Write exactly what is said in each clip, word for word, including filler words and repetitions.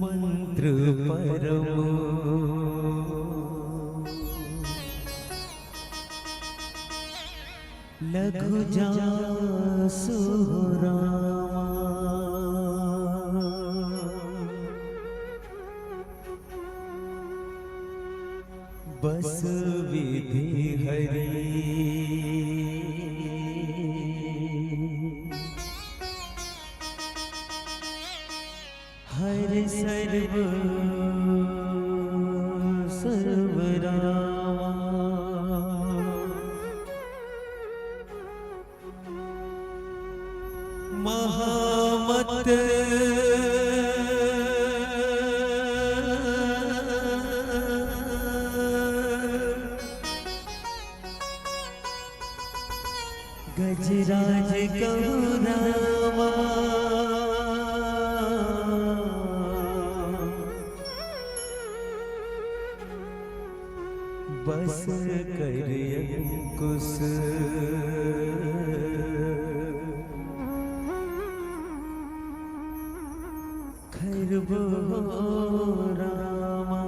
मंत्र परम लघु जासु रामा। बस विधि हरि हर सर्व सर्व रामा। महामत गजराज कहु रामा। बस कर अंकुश खैरबो रामा।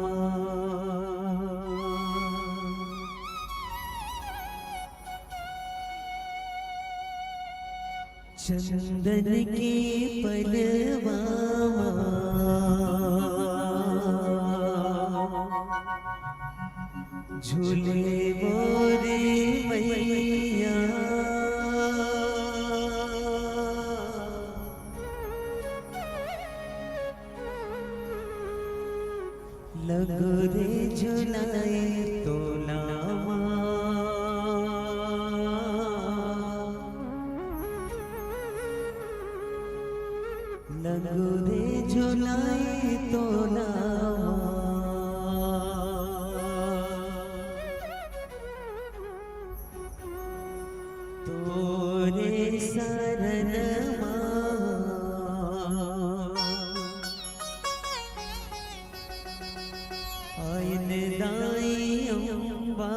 चंदन के पलवा मा झूले मोरी मैया। लगो रे झुलाई तोला मा। लगो रे झुलाई तोला मा। तोरे शरण मा आइन दाई अम्बा,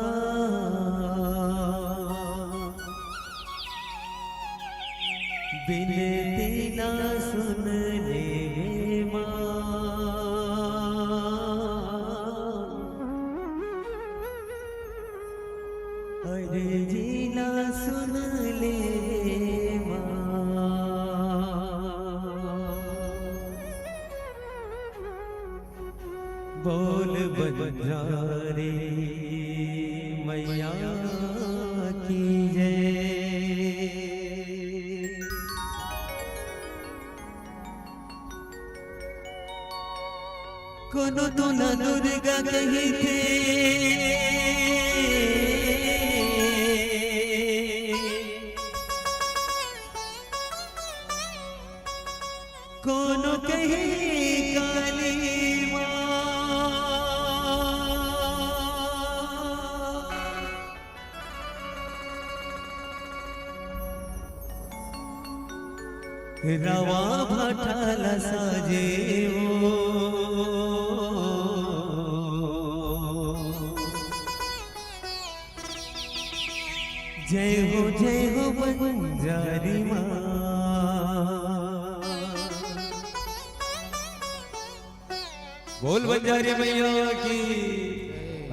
बिनती ला सुन लेवे माँ। अर्जी ला सुन ले माँ। बोल बंजारी मैया की जय। कोनो तोला दुर्गा कहिथे, कोनो कहे काली माँ। रवा भाटा ला साजे ओ। जय हो, जय हो बंजारी माँ। बोल बंजारी मैया की।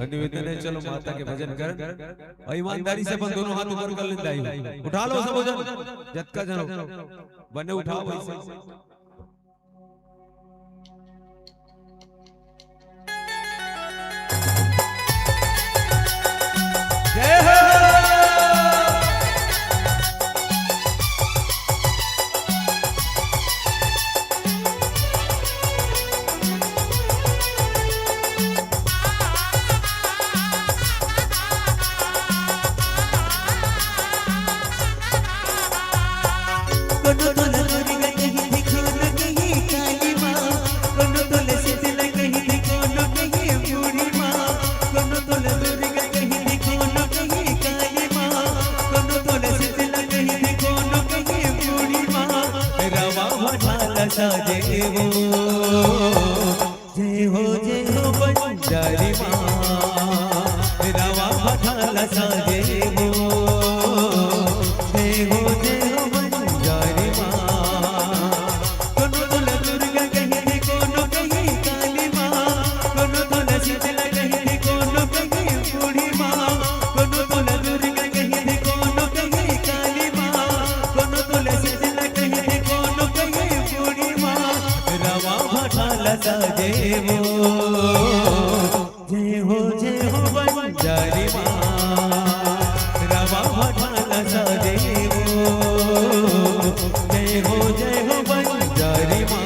निवेदन है, चलो माता के भजन कर और ईमानदारी से अपन दोनों हाथ ऊपर कर लेता है। उठा लो सब जन, जतका जन हो। बने उठाओ वैसे। जय हो। कोनो तोला दुर्गा कहिथे, साजे वो। जय हो जय हो बंजारी माँ, रवा भाटा ला साजे वो। जय हो जय हो बंजारी माँ। कोनो तोला दुर्गा कहिथे, कोनो कहे काली माँ, कोनो तोला शीतला कहिथे, कोनो कहे बूढ़ी माँ, कोनो तोला दुर्गा कहिथे, कोनो कहे काली माँ, कोनो तोला शीतला कहिथे, कोनो कहे बूढ़ी माँ। रवा भाटा ला साजे वो। जय हो जय हो बंजारी माँ, रवा भाटा ला साजे वो। जय हो जय हो बंजारी माँ।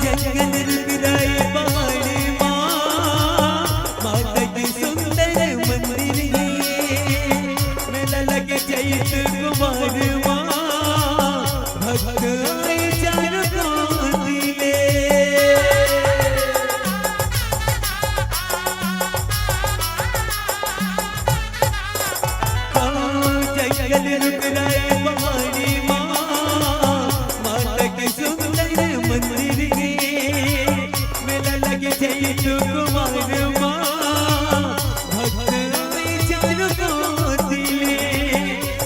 जंगल रुद्राई पहाड़ी माँ, माता के सुंदर मंदिर हे। मेला लगे चैत कुमार माँ, भक्त आए चारों कोती ले। जंगल रुद्राई पहाड़ी माँ, माता के सुंदर मंदिर हे। मेला लगे चैत कुमार माँ, भक्त आए चारों कोती ले।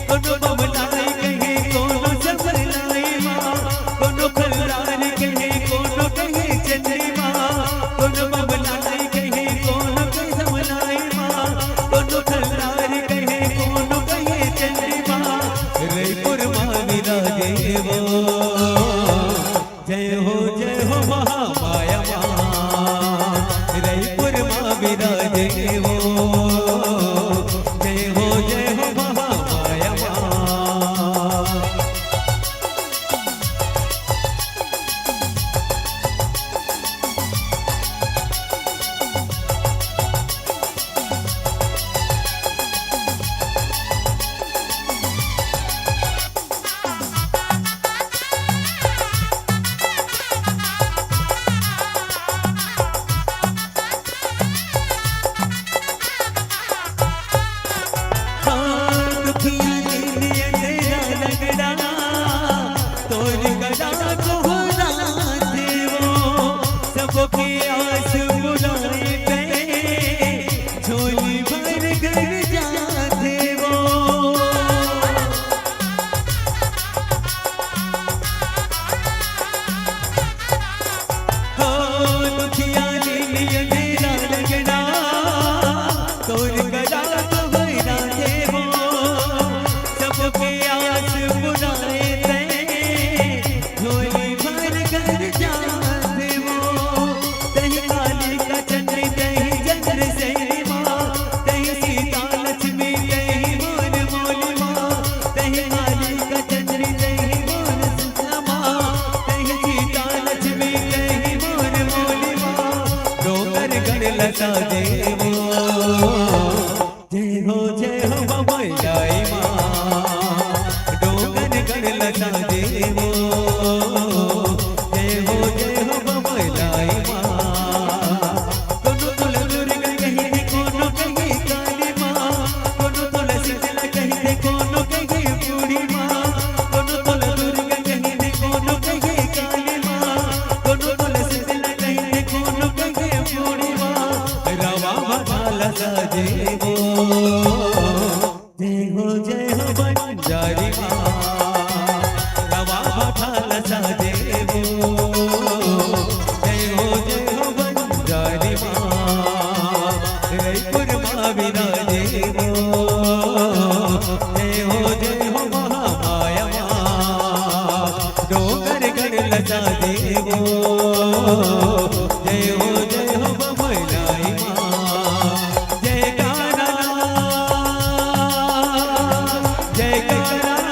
कोनो बमलाई कहे, कोनो समलाई माँ, कोनो खल्लार कहे, कोनो कहे चंडी माँ, कोनो बमलाई कहे, कोनो कहे समलाई माँ, कोनो खल्लार कहे, कोनो कहे चंडी माँ। रईपुर माँ विराजे वो। जय हो जय हो महामाया माँ, रईपुर माँ विराजे वो। जय हो जय हो महामाया माँ। सबके आस पुराए ते झोली भर घर जाथे वो। हो दुखिया दिन अंधेरा लगना, तोर करा तो भैरा थे वो। सबके आस पुराए ते झोली भर घर जाथे वो। तही काली का चंडी, तही चंद्रसेनी माँ, तही सीता लक्ष्मी, तही मोर मोली माँ, तही काली का चंडी, तही मोर सुषमा, तही सीता लक्ष्मी, तही मोर मोली माँ। डोंगर गढ़ लता देवो। जय हो जय हो बमलाई माँ, डोंगर गढ़ लता देवो। जय हो जय हो बमलाई माँ। कोनो तोला दुर्गा कहिथे, कोनो कहे काली माँ, कोनो तोला शीतला कहिथे, कोनो कहे बूढ़ी माँ, कोनो तोला दुर्गा कहिथे, कोनो कहे काली माँ, कोनो तोला शीतला कहिथे, कोनो कहे बूढ़ी माँ। रवा भाटा ला साजे वो। जय हो जय हो बंजारी माँ, रवा भाटा ला साजे वो। जय हो जय हो बंजारी माँ, रईपुर माँ विराजे वो। जय हो जय हो महामाया माँ, डोंगर गढ़ लता देवो। जय हो जय हो बमलाई माँ। जयकारा, जयकारा।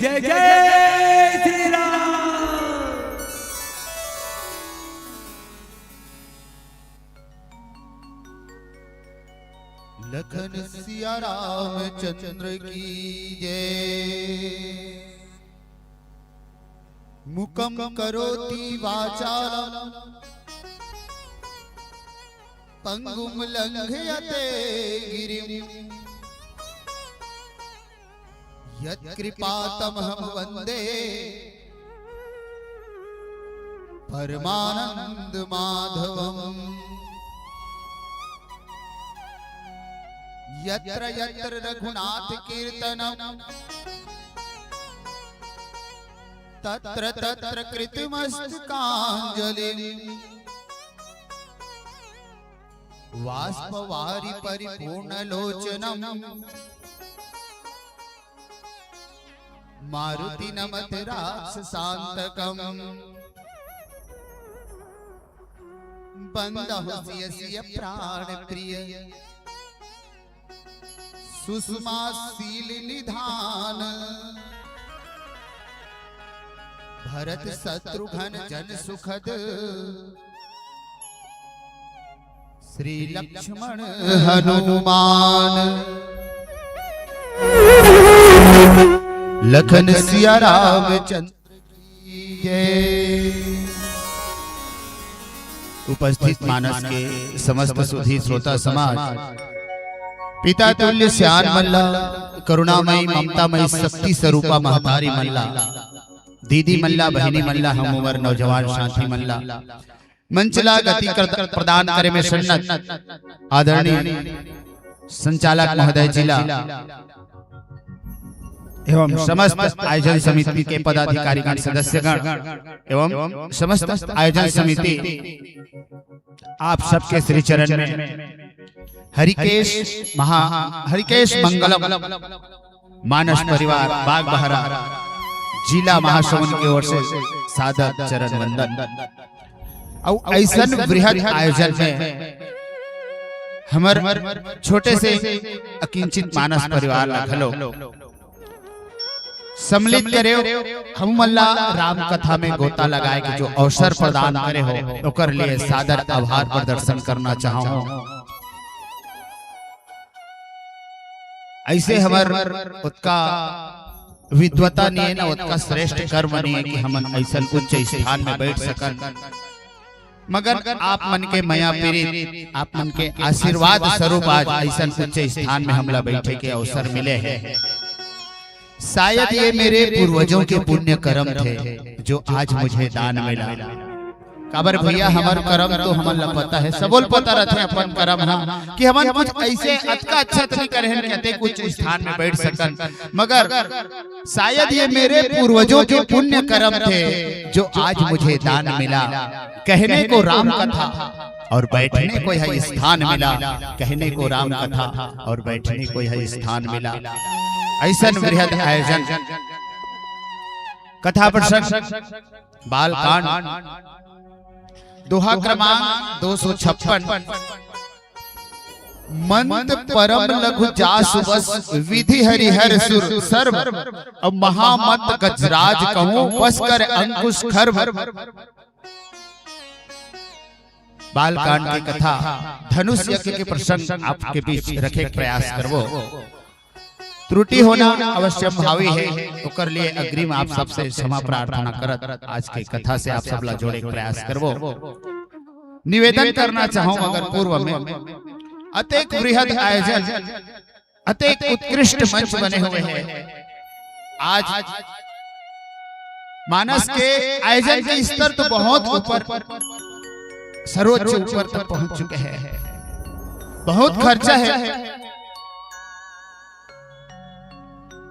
जय जय श्री राम। लखन सिया रामचंद्र की जय। मुखं करोति वाचालं पंगुं लंघयते गिरिं। यत्कृपातमहं वन्दे परमानंद माधवम्। यत्र यत्र रघुनाथ कीर्तनम् तत्र तत्र कृतमस्तकाञ्जलिम्। वाष्पवारि परिपूर्ण लोचनम् मारुति नमत राक्षसांतकम्। बंदहु सिय सिय प्राण प्रिय सुषमा शील निधान। भरत शत्रुघ्न जन सुखद श्री लक्ष्मण हनुमान। लखन सिया रामचंद्र की जय। उपस्थित मानस के समस्त सुधी श्रोता समाज, पिता तुल्य सियान मन ला, करुणामयी ममतामयी शक्ति स्वरूपा महतारी मन ला, दीदी मन ला, बहिनी मन ला, हम उमर नौजवान साथी मन ला, मंच ला गति कर, प्रदान करे में सन्नत आदरणीय संचालक महोदय जी ला एवं समस्त आयोजन समिति के पदाधिकारीगण, सदस्यगण एवं समस्त आयोजन समिति, आप सबके श्री चरण में हरिकेश महा हरिकेश मंगलम मानस परिवार बागबहरा जिला महासमुंद की ओर से सादर चरण वंदन। अउ ऐसन बृहद आयोजन में हमर छोटे से अकिंचित मानस परिवार ला घलो सम्मिलित करे हो, हम मन ला राम कथा में गोता लगाए के जो अवसर प्रदान करे हो, ओकर लिए सादर आभार प्रदर्शन करना चाहूं। ऐसे हमर ओतका विद्वता नहीं है ना, ओतका श्रेष्ठ कर्म नहीं है कि हमन ऐसन उच्च स्थान में बैठ सकन। मगर आप मन के मया पीरित, आप मन के आशीर्वाद स्वरूप आज ऐसन उच्च स्थान में हमला बैठे के अवसर मिले है। शायद ये मेरे पूर्वजों के पुण्य कर्म थे, जो आज मुझे दान मिला। काबर भैया, हमर करम तो हमन ला पता है, सबो ल पता रथे अपन करम हा, कि हमन कुछ ऐसे अतका अच्छा तो नहीं करे हन कि अतेक उच्च स्थान में बैठ सकन, मगर शायद ये मेरे पूर्वजों के पुण्य कर्म थे, जो आज मुझे दान मिला। कहने को राम कथा और बैठने को यह स्थान मिला, कहने को राम कथा और बैठने को यह स्थान मिला। ऐसन बृहद आयोजन, कथा प्रसंग, बालकांड, दोहा क्रमांक दो सौ छप्पन। मंत परम लघु जासु बस, विधि हरिहर सुर सर्व, अब महामंत गजराज कहूं बस कर अंकुश खर्व। बालकांड की कथा, धनुष यज्ञ के प्रसंग आपके बीच रखे के प्रयास करबो। त्रुटि होना अवश्यंभावी है, ओकर लिए अग्रिम आप सबसे क्षमा प्रार्थना करत आज के कथा से आप सब ला जोड़े के प्रयास करबो। निवेदन करना चाहूं, मगर पूर्व में अतेक बृहद आयोजन, अतेक उत्कृष्ट मंच बने हुए हैं। आज मानस के आयोजन के स्तर तो बहुत ऊपर, सर्वोच्च ऊपर तक पहुंच चुके हैं। बहुत खर्चा है।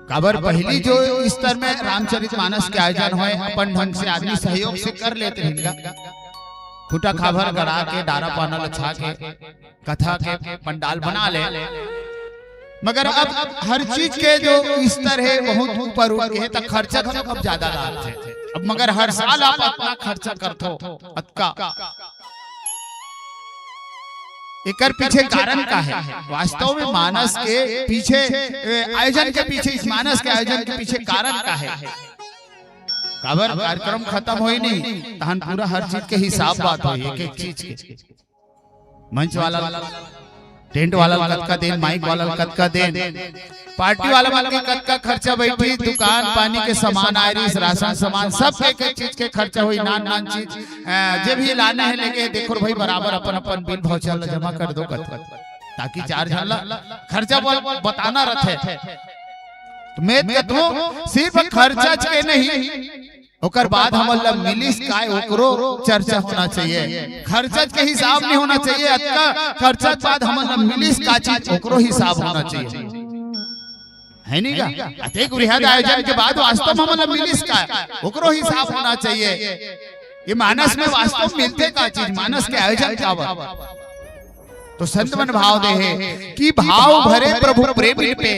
काबर पहली जो स्तर में रामचरित मानस के आयोजन होए, अपन ढंग से आदमी सहयोग से कर लेते हैं इनका। खूंटा खाबर गड़ा के, डारा पाना लछा के, कथा के पंडाल बना ले, मगर अब हर चीज के जो स्तर है बहुत ऊपर उठ गए, तो खर्चा घलो अब ज्यादा लागथे। अब मगर हर साल आप अतना खर्चा करथो, अतका एकर पीछे कारण का है? वास्तव में मानस के पीछे, ए, आयोजन के पीछे, इस मानस के आयोजन के पीछे कारण का है? काबर कार्यक्रम खत्म होई नहीं, तहन पूरा हर चीज के हिसाब बात होई, एक एक चीज के। मंच वाला, टेंट वाला कतका देन, माइक वाला कतका देन, पार्टी वाला मन के कतका खर्चा बैठी, दुकान पानी के सामान आए रहिस, राशन सामान, सब के एक एक चीज के खर्चा होई, नान नान चीज, अ, जे भी लाने हे लेके देखो भाई, बराबर अपन अपन बिल भाउचर ला जमा कर दो कत, ताकि चार झन ला खर्चा बोल बताना रथे। तो मैं कथों सिर्फ खर्चा के नहीं, ओकर बाद हमन ला मिलिस काय, ओकरो चर्चा होना चाहिए। खर्चा के हिसाब नहीं होना चाहिए, अतका खर्चा के बाद हमन ला मिलिस का चीज, ओकरो हिसाब होना चाहिए, है नहीं का? अतेक बृहद आयोजन के बाद वास्तव में हमन ला मिलिस काय, ओकरो हिसाब होना चाहिए। ये मानस में वास्तव में मिलथे का चीज, मानस के आयोजन काबर? तो संत मन भाव दे हे कि भाव भरे प्रभु प्रेम पे,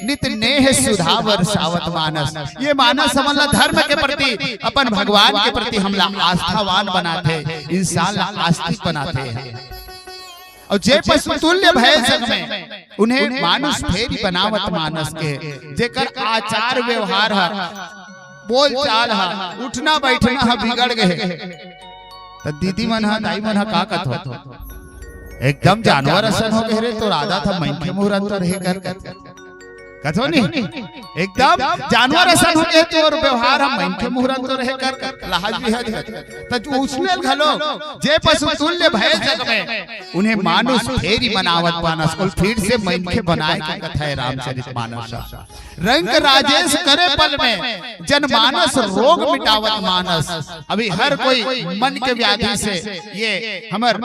नित नेह सुधा बरसावत मानस। ये मानस हमन ला धर्म के प्रति, अपन भगवान के प्रति हमला आस्थावान बनाथे, इंसान ला आस्तिक बनाथे। अउ जे पशु तुल्य भय जग में, उन्हें मानुष फेरी बनावत मानस के, जेकर आचार व्यवहार ह, बोल चाल ह, उठना बैठना ह बिगड़ गए, त दीदी मन ह, दाई मन ह का कथो? एकदम जानवर असन हो गए रे, तोर आदत ह मनखे मुहूर्त तो रहे कर, कथो नहीं? एकदम जानवर असन हो गए तोर व्यवहार ह, मनखे मुहूर्त तो रहे कर, लाज भी है। त जो उसने घलो, जे पशु तुल्य भय जग में, उन्हें मानुष फेरी बनावत मानस, कुल फिर से मनखे बनाए के कथा है रामचरित मानस। रंक राजेश करे पल में, जनमानस रोग मिटावत मानस। अभी हर कोई मन के व्याधि से, ये हमर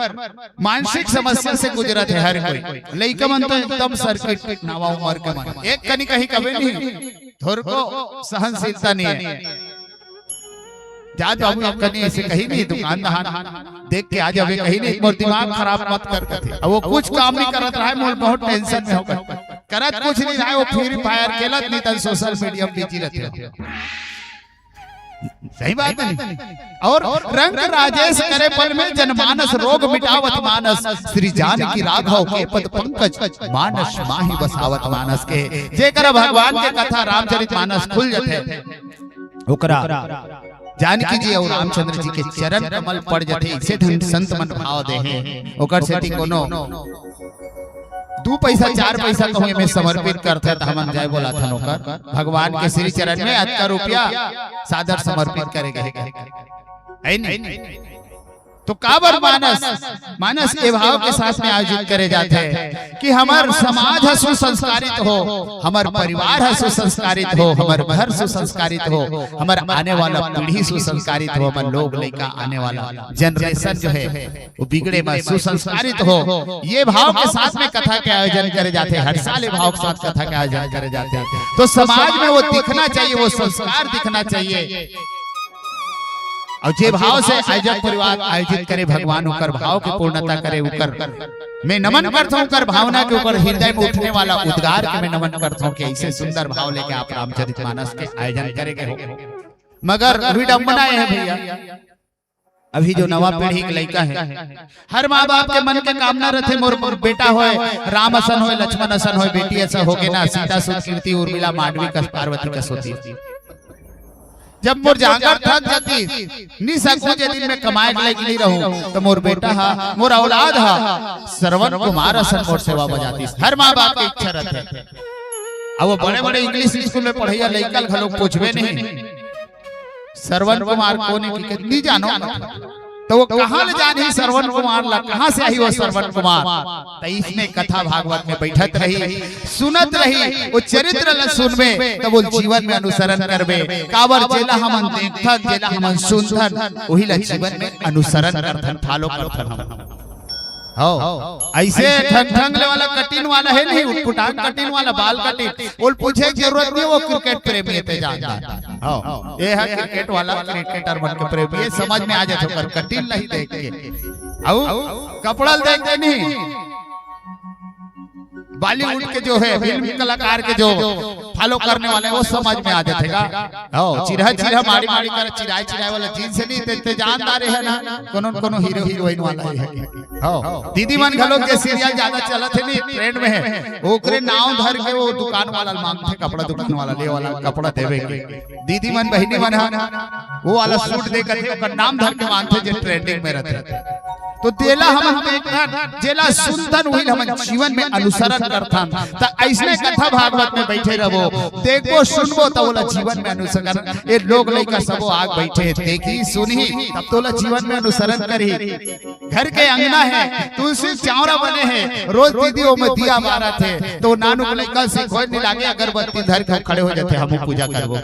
मानसिक समस्या से गुजरत है हर कोई। लइका मन तो एकदम सर्किट नवा उम्र के मन, एक कनी कहीं कभी नहीं, थोरको सहनशीलता नहीं है। जात बाबू, एक कनी ऐसे कहीं नहीं, दुकान दहान देख के आ जावे कहीं नहीं, मोर दिमाग खराब मत कर कथे। अब वो कुछ काम नहीं करत रहा है, मोर बहुत टेंशन में होकर करत कुछ नहीं रहा है, वो फ्री फायर खेलत नहीं, तन सोशल मीडिया में बिजी रहते हो। सही बात है नहीं? और रंक राजेश करे पल में, जनमानस रोग मिटावत मानस, श्री जानकी राघव के पद पंकज, मानस माही बसावत मानस के। जेकर भगवान के कथा रामचरित मानस खुल जथे, ओकरा जानकी जी और रामचंद्र जी के चरण कमल पड़ जथे, इसे ढंग संत मन भाव दे हैं। ओकर सेती कोनो दू पैसा, चार पैसा कहूँ एमे समर्पित करथे, त हमन जय बोलाथन ओकर। भगवान के श्री चरण में अतका रुपया सादर समर्पित करे गए, है नहीं? तो काबर मानस, मानस ये भाव के साथ में आयोजित करे जाथे कि हमर समाज ह सुसंस्कारित हो, हमर परिवार ह सुसंस्कारित हो, हमर घर सुसंस्कारित हो, हमर आने वाला पीढ़ी सुसंस्कारित हो, हमर लोग लइका आने वाला जनरेशन जो है वो बिगड़े मत, सुसंस्कारित हो। ये भाव के साथ में कथा के आयोजन करे जाथे, हर साल ये भाव के साथ कथा के आयोजन करे जाथे। तो समाज में वो दिखना चाहिए, वो संस्कार दिखना चाहिए। और जे भाव से आयोजक परिवार आयोजित करे, भगवान ओकर भाव के पूर्णता करे, ओकर मैं नमन करता हूँ, ओकर भावना के, ओकर हृदय में उठने वाला उद्गार के मैं नमन करता हूँ कि ऐसे सुंदर भाव लेके आप रामचरित मानस के आयोजन करे गए हो। मगर विडम्बना ये है भैया, अभी जो नवा पीढ़ी के लइका है, हर माँ बाप के मन के कामना रथे, मोर, मोर बेटा होय, राम असन होय, लक्ष्मण असन होय, बेटी असन होगे ना, सीता सुत कीर्ति उर्मिला मांडवी कस पार्वती कस होती। जब मोर जांगर थक जाती, नी सकूं जे दिन में कमाए के लायक नहीं रहूं, तो मोर बेटा हा, मोर औलाद हा, श्रवण कुमार असन मोर सेवा बजाती। हर माँ बाप के इच्छा रहथे। अब वो बड़े बड़े इंग्लिश स्कूल में पढ़ैया लइका घलो पूछबे नहीं, श्रवण कुमार कोन हे कि नहीं जानो, तो वो कहाँ ले जानही श्रवण कुमार ला, कहाँ से आही वो श्रवण कुमार? तो इसने कथा भागवत में बैठत रही, सुनत रही, वो चरित्र ला सुनबे, तब वो जीवन में अनुसरण करबे। काबर जेला हमन देखथन, जेला हमन सुनथन, वही ला जीवन में अनुसरण करथन, follow करथन हम। हो, ऐसे ठंग ठंग ले वाला कटिन वाला है नहीं, उटपुटांग कटिन वाला, बाल कटिन, ओल पूछे के जरूरत नहीं, वो क्रिकेट प्रेमी है, ते जान जा। हो, ये है क्रिकेट वाला, क्रिकेटर मन के प्रेमी, ये समझ में आ जाथे ओकर कटिन नहीं देख के। अउ कपड़ा ल देख के नहीं, बॉलीवुड के जो है फिल्म कलाकार के जो फॉलो करने वाले हैं, वो समझ में आ जाएगा। हो, चिरहा चिरहा माड़ी माड़ी कर चिराए चिराए वाला जींस नहीं ते, ते जानदार है ना, कोनो न कोनो हीरो हीरोइन वाला ही है। हो, दीदी मन घलो के सीरियल ज्यादा चलत है नहीं, ट्रेंड में है, ओकरे नाव धर के वो दुकान वाला मांगथे, कपड़ा दुकान वाला, ले वाला कपड़ा देवे के। दीदी मन, बहिनी मन ह वो वाला सूट दे करके ओकर नाम धर के मांगथे, जे ट्रेंडिंग में रहथे। तो तेला हमन देखथन, जेला सुनथन, उही ल हमन जीवन में अनुसरण करथन। त अइसने कथा भागवत में बइठे रहिबो, देखबो, सुनबो, त ओला जीवन में अनुसरण। ये लोग लइका सबो आग बइठे, देखही, सुनही, तब तो ओला जीवन में अनुसरण करही। घर के अंगना है, तुलसी चावरा बने है, रोज दीदी ओमे दिया बारत है, तो नानुक लइका सिखोय नहीं लागे, अगरबत्ती धर के खड़े हो जाथे, हमू पूजा करबो।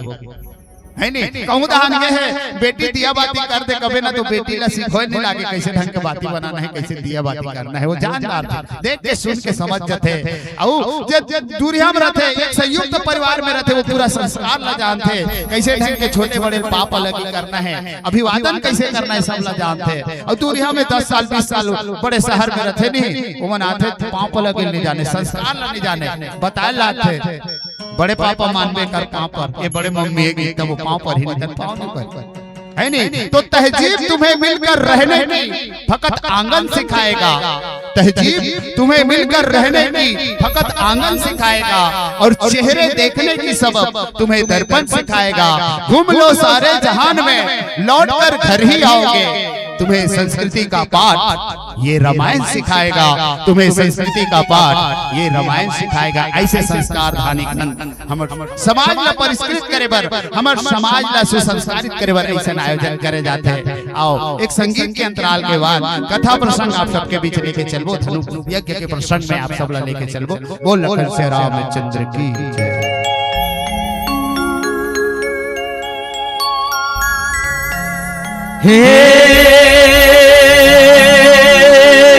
है नहीं? कहूँ दहान गे है, बेटी दिया बाती कर दे कबे ना, तो बेटी ला सिखोय नहीं लागे, कैसे ढंग के बाती बनाना है, कैसे दिया बाती करना है, वो जानदार थे, देख के सुन के समझ जाथे। अउ जे, जे दूरिया में रहथे, एक संयुक्त परिवार में रहथे, वो पूरा संस्कार ला जानथे, कैसे ढंग के छोटे बड़े पाँव पलगी करना है, अभिवादन कैसे करना है, सब ला जानथे। अउ दूरिया में दस साल, बीस साल बड़े शहर में रहथे नहीं, ओमन आथे, पाँव पलगी नहीं जाने, संस्कार ला नहीं जाने, बताए ला आथे। बड़े पापा मानबे कर पाँव पर, ये बड़े मम्मी एक एकदम वो पाँव पर ही निकल, पाँव नहीं पर, है नहीं? तो तहजीब तुम्हें मिलकर रहने की फकत आंगन सिखाएगा, तहजीब तुम्हें मिलकर रहने की फकत आंगन सिखाएगा, और चेहरे देखने की सबक तुम्हें दर्पण सिखाएगा। घूम लो सारे जहान में, लौट कर घर ही आओगे। तुम्हें संस्कृति का पाठ ये रामायण सिखाएगा, तुम्हें संस्कृति का पाठ ये रामायण सिखाएगा। ऐसे संस्कार धानी खन हमर समाज ला परिष्कृत करे बर, हमर समाज ला सुसंस्कारित करे बर अइसन आयोजन करे जाथे। आओ, एक संगीत के अंतराल के बाद कथा प्रसंग आप सबके बीच लेके चलबो, धनु यज्ञ के प्रसंग में आप सब ला लेके चलबो। बोल लखन से रामचंद्र की जय। हे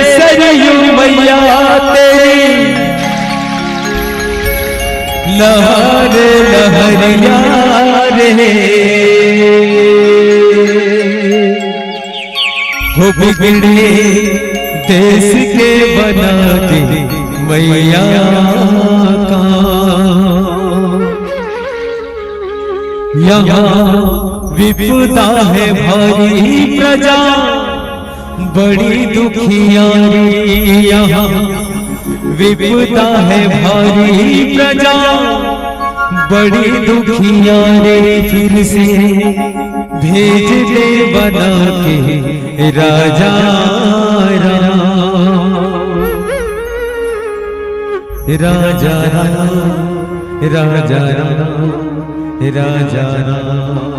सरयू मैया तेरी लहर लहरिया रे, हो बिगड़े देश के बना दे मैया का। यहाँ विपदा है भारी प्रजा बड़ी दुखियारी, यहाँ विपदा है भारी प्रजा बड़ी दुखियारी। फिर से भेज दे बना के राजा राम, राजा राम, राजा राम, राजा राम।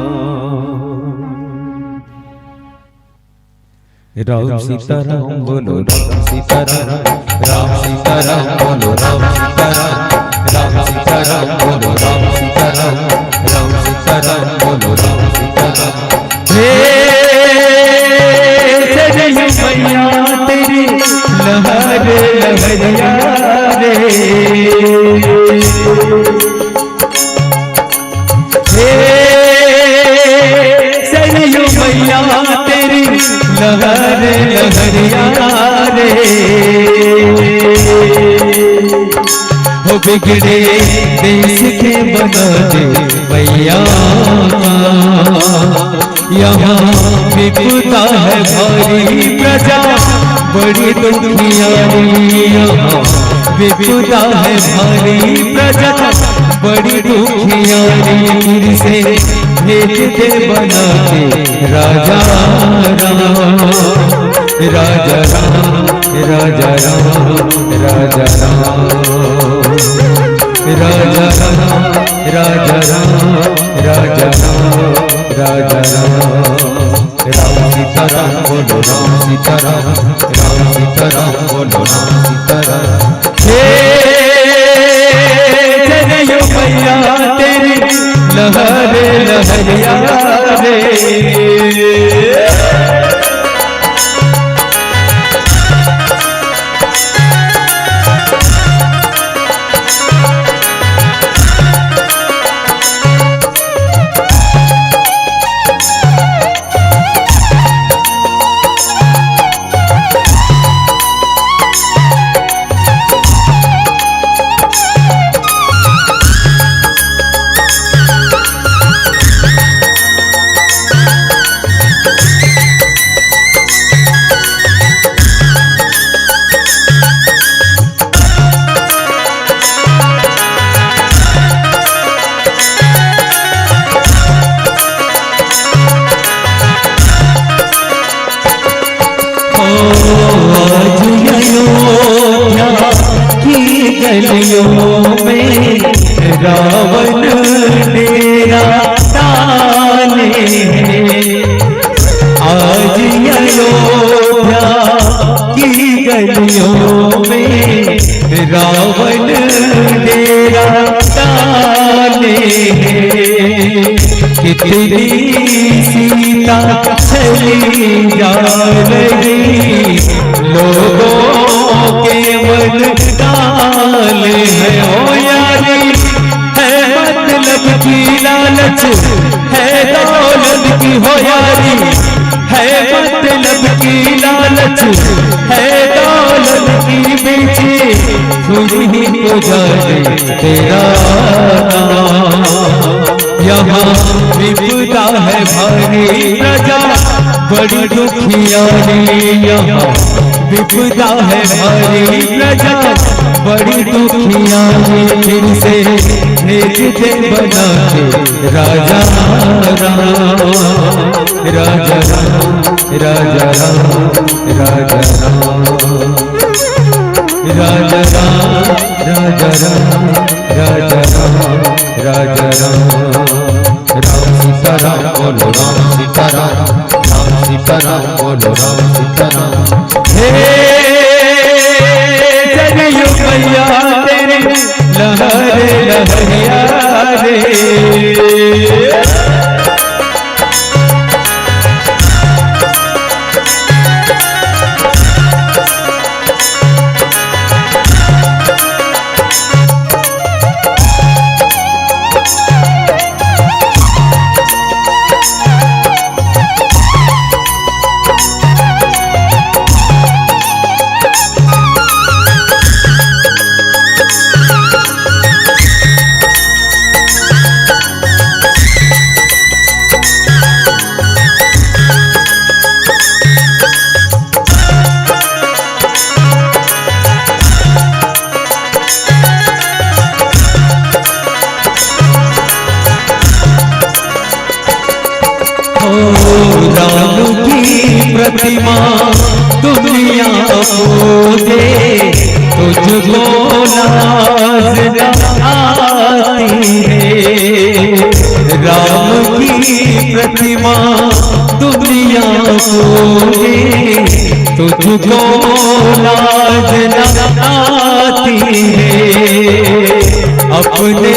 राम सीताराम बोलो, राम सीताराम, राम सीताराम बोलो, राम सीताराम, राम सीताराम बोलो, राम सीताराम, राम सीताराम बोलो, राम सीताराम। हे सरयू मैया तेरी लहर लहरिया रे, हे सरयू मैया तेरी लहर लहरिया रे, हो बिगड़े देश के बना दे मैया का। यहाँ विपदा है भारी प्रजा बड़ी दुखियारी, यहाँ विपदा है भारी प्रजा बड़ी दुखियारी। फिर से भेज दे बना के राजा राम, राजा राम, राजा राम, राजा राम, राजा राम, राजा राम, राजा राम, राजा राम। राम सीताराम बोलो, राम सीताराम, राम सीताराम बोलो, राम सीताराम। हे सरयू मैया तेरी लहर लहरिया रे। आज अयोध्या की गलियों में रावण डेरा डाले हैं। आज अयोध्या की गलियों में रावण डेरा डाले हैं। कितनी सीता चली जा रही, लोगों के मन डाले हैं। ओ यारी है मतलब की लालच, है दौलत की हो यारी, है मतलब की लालच, है दौलत की बेची हुई ही तो जाने तेरा नाम। यहाँ विपदा है भारी, प्रजा बड़ी दुखियारी। यहाँ विपदा है भारी, प्रजा बड़ी दुखियारी। फिर से भेज दे बना के राजा राम, राजा राम, राजा राम, राजा राम, राजा राम, राजा राम, राजा राम, राजा राम। राम सीताराम बोलो, राम सीताराम, राम सीताराम बोलो, राम सीताराम। हे सरयू मैया तेरी लहर लहरिया रे। हो राम की प्रतिमा दुनिया पूजे, तुझको लाज न आती है। राम की प्रतिमा दुनिया पूजे, तुझको लाज न आती है। अपने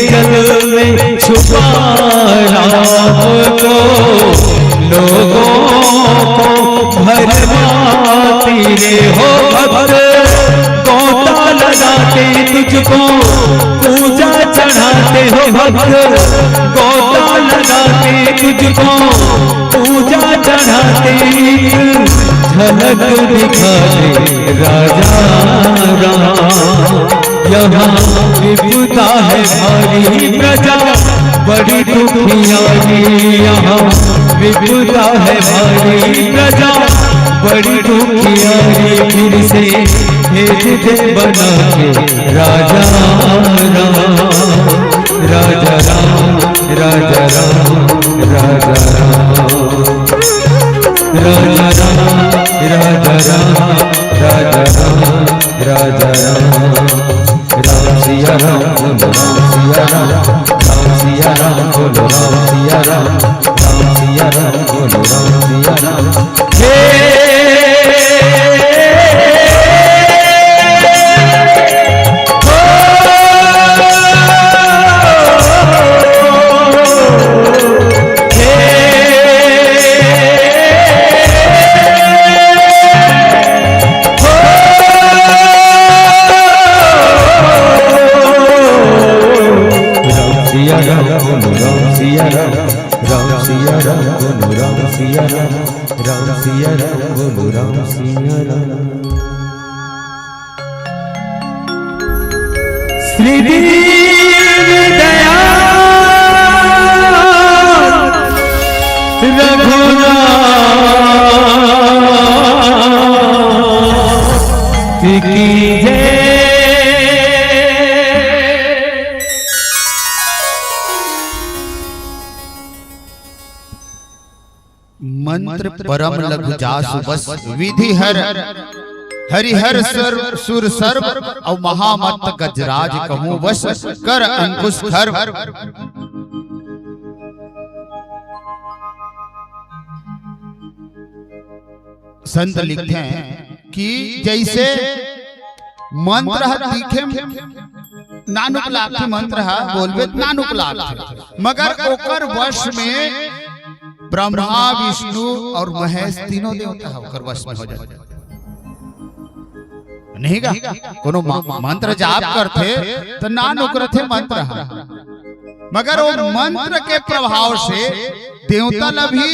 जल में छुपा राम को, लोगों को भरमाती रे। हो भक्त गोता लगाते तुझको पूजा चढ़ाते, हो भक्त गोता लगाते तुझको पूजा चढ़ाते। एक झलक दिखा दे राजा राम, यहाँ विपदा है भारी, प्रजा बड़ी दुखियारी। यहाँ विपदा है भारी, प्रजा बड़ी दुखियारी। फिर से भेज दे बना के राजा राम, राजा राम, राजा राम, राजा राम। राजा राम, राजा राम, राजा राम, राजा राम। राम सिया राम बोलो, राम सिया राम, राम सिया राम बोलो, राम सिया राम, राम सिया राम बोलो, राम सिया राम। हे राम सिया राम बोलो, राम सिया राम, राम सिया राम बोलो, राम सिया राम, राम सिया राम बोलो, राम सिया राम। श्री दीनदयाल रघुनाथ की जय। मंत्र परम लघु जासु बस, विधि हर हरिहर सर सुर सर्व, अउ महामत्त गजराज कहूँ वश, कर अंकुश खर्व। संत लिखते हैं कि जैसे मंत्र ह दिखे म नानुक लागथे, मंत्र ह बोलबे त नानुक लागथे, मगर ओकर वश में ब्रह्मा, विष्णु और महेश तीनों देवता ह ओकर वश में हो जाथे। नहीं गा, कोनो म-, मंत्र जाप करथे त नानुक रथे मंत्र ह, मगर वो मंत्र के प्रभाव से देवता ला भी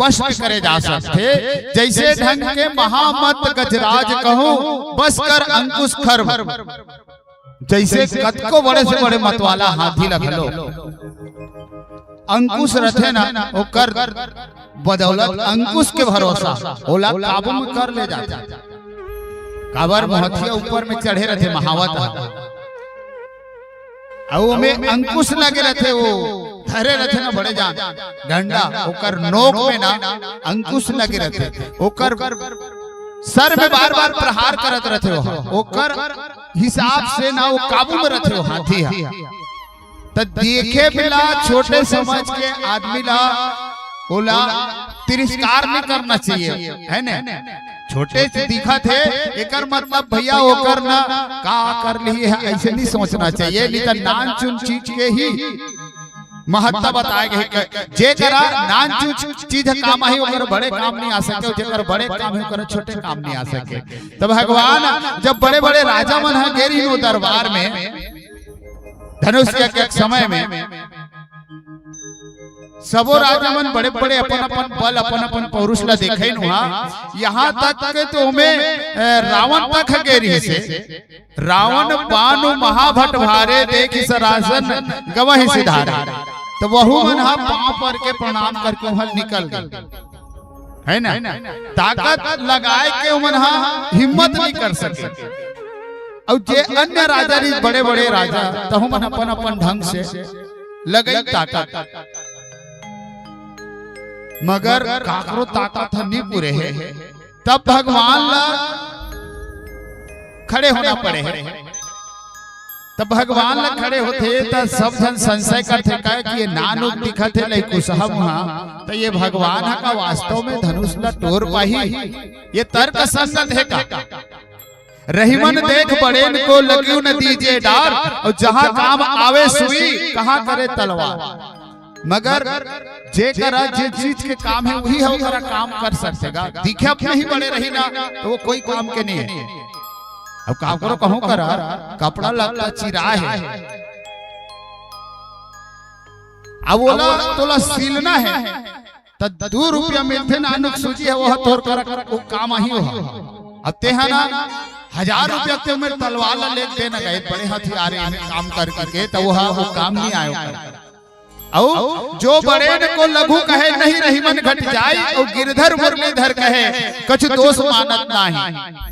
वश में करे जा सकथे। जैसे ढंग के महामत गजराज कहूँ, बस कर अंकुश खर्व। जैसे कतको बड़े से बड़े मतवाला हाथी ला घलो अंकुश रथे ना, ओकर बदौलत, अंकुश के भरोसा ओला काबू में कर ले जाथे। काबर मोहथिया ऊपर में चढ़े रथे महावत ह। अउ ओमे अंकुश लगे रथे, वो धरे रथे ना बड़े जान डंडा, ओकर नोक में ना अंकुश लगे रथे, ओकर सर में बार बार प्रहार करत रथे, वो ओकर हिसाब से ना वो काबू में रथे वो हाथी ह। त देखे बिला छोटे समझ के आदमी ला ओला तिरस्कार नहीं करना चाहिए, है ने? छोटे से दिखत हे, एकर मतलब भैया ओकर ना का कर ली है, ऐसे नहीं सोचना चाहिए। नहीं तो नान चुन चीज के ही महत्ता बताए गए कि जे करा नान चुन चीज काम आही, ओकर बड़े काम नहीं आ सके, जे कर बड़े काम है, ओकर छोटे काम नहीं आ सके। तो भगवान जब बड़े बड़े राजा मन ह गे रहिन वो दरबार में, धनुष यज्ञ के समय में सबो राजा मन बड़े-बड़े अपन-अपन बल, अपन-अपन पौरुष ला देखे नुहा। यहाँ तक के तो ओमे, ए, रावण तक ह गे रिहिस हे। रावण बानु महाभट भारे, देखि सरासन गवहि सिधारे। तो वहू मन ह पाँव पर के प्रणाम करके वहाँ निकल गए, है ना? ताकत लगाए के ओमन ह हिम्मत नहीं कर सके। अउ जे अन्य राजा रहिस, बड़े-बड़े राजा, तहु मन अपन-अपन ढंग से लगई ताकत, मगर काकरो ताकत ह नी पूरे हे। तब भगवान ला खड़े होना पड़े हे। तब भगवान ला खड़े होथे त सब झन संशय करथे, कहे कि ये नानुक दिखत हे, लई कुसहा मुहा, त ये भगवान ह का वास्तव में धनुष ला टोर पाही? ये तर्क संगत हे का? रहिमन देख बड़ेन को, लगियो न दीजे डार, और जहाँ काम आवे सुई, कहाँ करे तलवार। मगर जे करा जे चीज के काम हे, वही ह ओकरा काम कर सकथे गा। दिखे अपने ही बड़े रही ना, तो वो कोई काम के नहीं हे। अब काकरो कहूँ करा, कपड़ा लत्ता चिरा हे, अब ओला तोला सिलना हे, त दू रुपया मिलथे ना, नुक सूजी हे, वो ह तोर करा, वो काम आही वो ह। अब तेहा ना हजार रुपया के उम्र तलवार ला लेके देना गए, बड़े हथियार हे, काम करके के, त वो ह, वो काम नहीं आयो। अउ जो बड़ेन को लघु कहे, नहीं रहिमन घट जाय, अउ गिरधर मुरलीधर कहे, कछु दोष मानत नाही।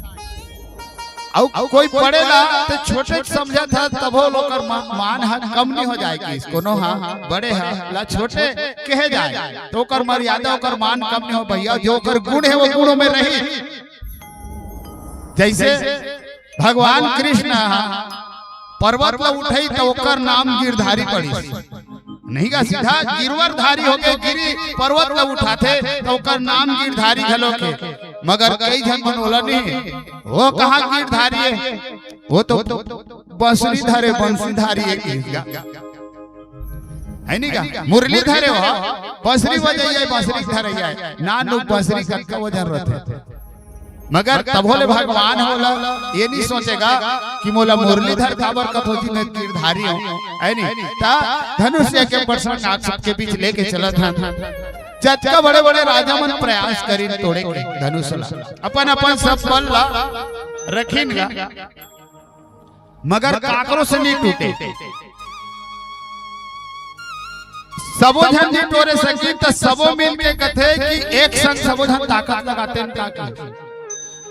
अउ कोई बड़े ला ते छोटे समझत ह, तभो ओकर मा-, मान ह कम नहीं हो जाय कि कोनो ह बड़े ह ला छोटे कहे जाय, तो ओकर मर्यादा, ओकर मान कम नहीं हो भैया। जो ओकर गुण हे, वो गुणों में रही। जैसे भगवान कृष्ण ह पर्वत ला उठाई, तो ओकर नाम गिरधारी पड़िस। नहीं गा, सीधा गिरवरधारी होके गिरी पर्वत ला उठाथे, तो ओकर नाम गिरधारी घलो के। मगर कई झन मन ओला नहीं, वो कहाँ गिरधारी हे? वो तो बंसुरी धरे, बंसीधारी हे गा। है नहीं गा? मुरली धरे हो, बंसुरी बजइया, बंसुरी धरइया हे। नान नु बंसुरी कतका वजन रथे। मगर तभो ले भगवान ह ओला ये नहीं सोचे गा कि मोला मुरलीधर काबर कथो जी, मैं गिरधारी हूँ, है नहीं? ता धनुष के प्रसंग आप सबके बीच लेके चलत हन। जतका बड़े-बड़े राजा मन प्रयास करिन तोड़े के धनुष ला, अपन-अपन सब बल ला रखिन गा, मगर काकरो से नहीं टूटे। सबो झन नहीं टोरे सकिन, त सबो मिल के कथे कि एक संग सबो झन ताकत लगातेन का कहे।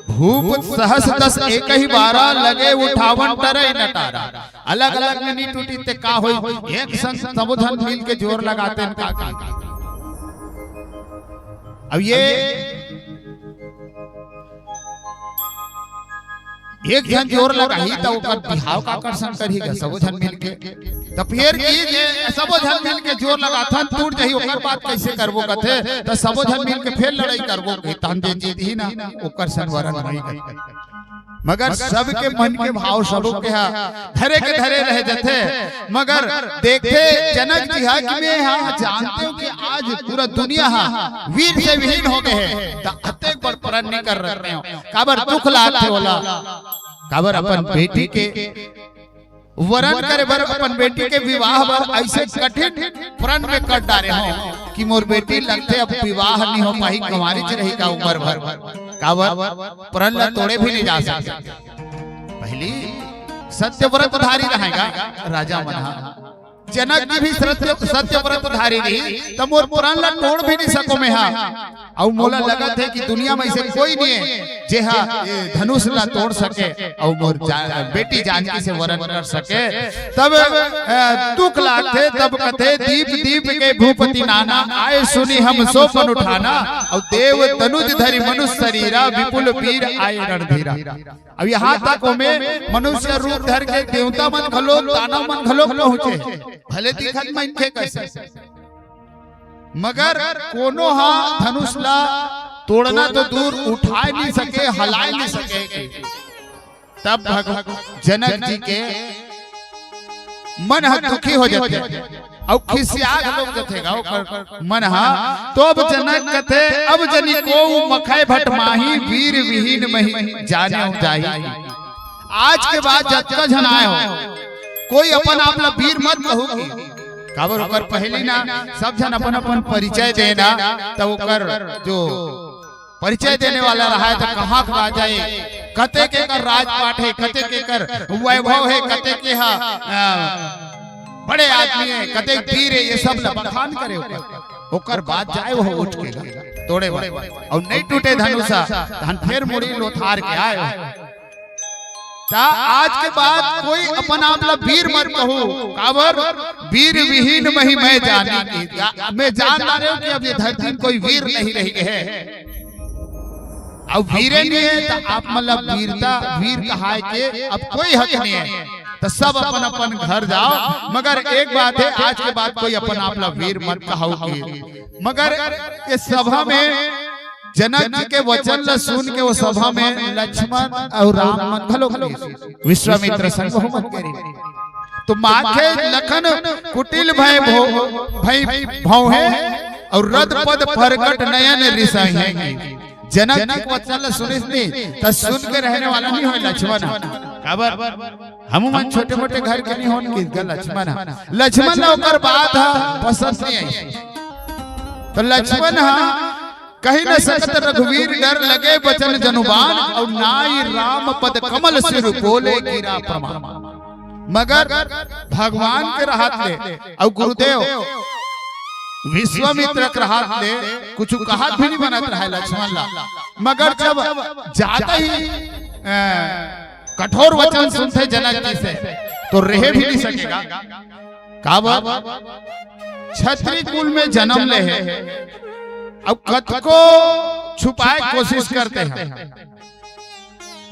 भूप सहस दस एकहि बारा, लगे उठावन टरइ नटारा। अलग-अलग में नहीं टूटी ते का होई, एक संग सबो झन मिल के जोर लगातेन का कहे। अब ये एक झन जोर लगाही त ओकर बिहाव काकर संग करही गा, सबो झन मिलके। त फेर ये जे सबो झन मिलके जोर लगाथन, टूट जाही, ओकर बात कैसे करबो कथे, त सबो झन मिलके फेर लड़ाई करबो कथे, तहन जे जीतही ना, ओकर संग वरन होही गा। मगर सबके मन के भाव सबो के हा धरे के धरे रह जथे। मगर देखे जनक जी हा कि मैं हा जानते हूँ कि आज पूरा दुनिया हा वीर से विहीन हो गए हे, त अतेक बड़ प्रण नहीं कर रहते हो। काबर दुख लागथे ओला, काबर अपन बेटी के वरन करे बर, अपन बेटी के विवाह बर ऐसे कठिन प्रण में कर डारे हो कि मोर बेटी लगथे अब विवाह नहीं हो पाही, कुंवारी च रही का उम्र भर। काबर प्रण ला तोड़े भी नहीं जा सकते। पहली सत्यव्रतधारी रहेगा राजा मन हा, जनक जी भी सत्य सत्यव्रतधारी रही, त मोर प्रण ला तोड़ भी नहीं सको मैं हा। अउ मोला लगत हे कि दुनिया में ऐसे कोई नहीं है जेहा ये धनुष ला तोड़ सके अउ मोर जा, बेटी जानकी से वरन कर सके। तब अ, दुख लागथे, तब कथे दीप दीप के भूपति नाना, आए सुनि हम सो पन उठाना। अउ देव तनुज धरि मनुष शरीरा, विपुल वीर आए रणधीरा। अब यहाँ तक ओमे मनुष्य रूप धर के देवता मन घलो, दानव मन घलो पहुंचे, भले दिखत मनखे कैसे, मगर कोनो हा धनुष ला तोड़ना तो दूर, उठाए नहीं सके, हलाए नहीं सके। तब भग जनक जी के मन ह दुखी हो जाथे अउ खिसिया घलो जथे गा ओकर मन ह। तो अब जनक कथे, अब जनि कोऊ मखय भट माही, वीर विहीन महि जानेउ जाही। आज के बाद जतका झन आए हो, कोई अपन आप ला वीर मत कहू कि, काबर ओकर पहली ना सब झन अपन अपन परिचय देना, त ओकर जो परिचय देने वाला रहा है, त कहाँ के राजा हे, कते के कर राजपाट हे, कते के कर वैभव हे, कते के हा अ, बड़े आदमी हे, कते वीर हे, ये सब ला बखान करे ओकर। ओकर बाद जाए वो उठ के गा, तोड़े वाला। अउ नहीं टूटे धनुषा, तहन फेर मुड़ी लोथार के आए। त आज के बाद कोई अपन आप ला वीर मत कहू, काबर वीर विहीन महि मैं जानी की। मैं जान डारे हूँ कि अब ये धरती में कोई वीर नहीं रह गए हे। अब वीरे नहीं हे त आप मन ला वीरता, वीर कहाए के अब कोई हक नहीं हे। त सब अपन अपन घर जाओ, मगर एक बात हे, आज के बाद कोई अपन आप ला वीर मत कहाऊ की। मगर ये सभा में जनक जी के वचन ला सुन के वो सभा में लक्ष्मण अउ राम मन घलो घलो विश्वामित्र संग बहुमत करी। तो माखे लखन कुटिल भय भो, भय भौहे अउ रद पद प्रगट नयन रिसाहे। जनक जी के वचन ला सुनिस नहीं, त सुन के रहने वाला नहीं होय लक्ष्मण। काबर? हमू मन छोटे मोटे घर के नहीं होन कि ग-, लक्ष्मण ह। लक्ष्मण ला ओकर बात ह पसंद नहीं आई। तो लक्ष्मण ह कहि न सकत रघुवीर डर, लगे बचन जनु बान, अउ नाई राम पद कमल सिर बोले गिरा प्रमाण। मगर भगवान के रहत ले अउ गुरुदेव विश्वामित्र के रहत ले कुछ कहत भी नहीं बनत रहे लक्ष्मण ला। मगर जब जादा ही अ, कठोर वचन सुनथे जनक जी से, तो रहे भी नहीं सकेगा। काबर? क्षत्रिय कुल में जन्म ले हे, अब कतको छुपाए कोशिश करथे,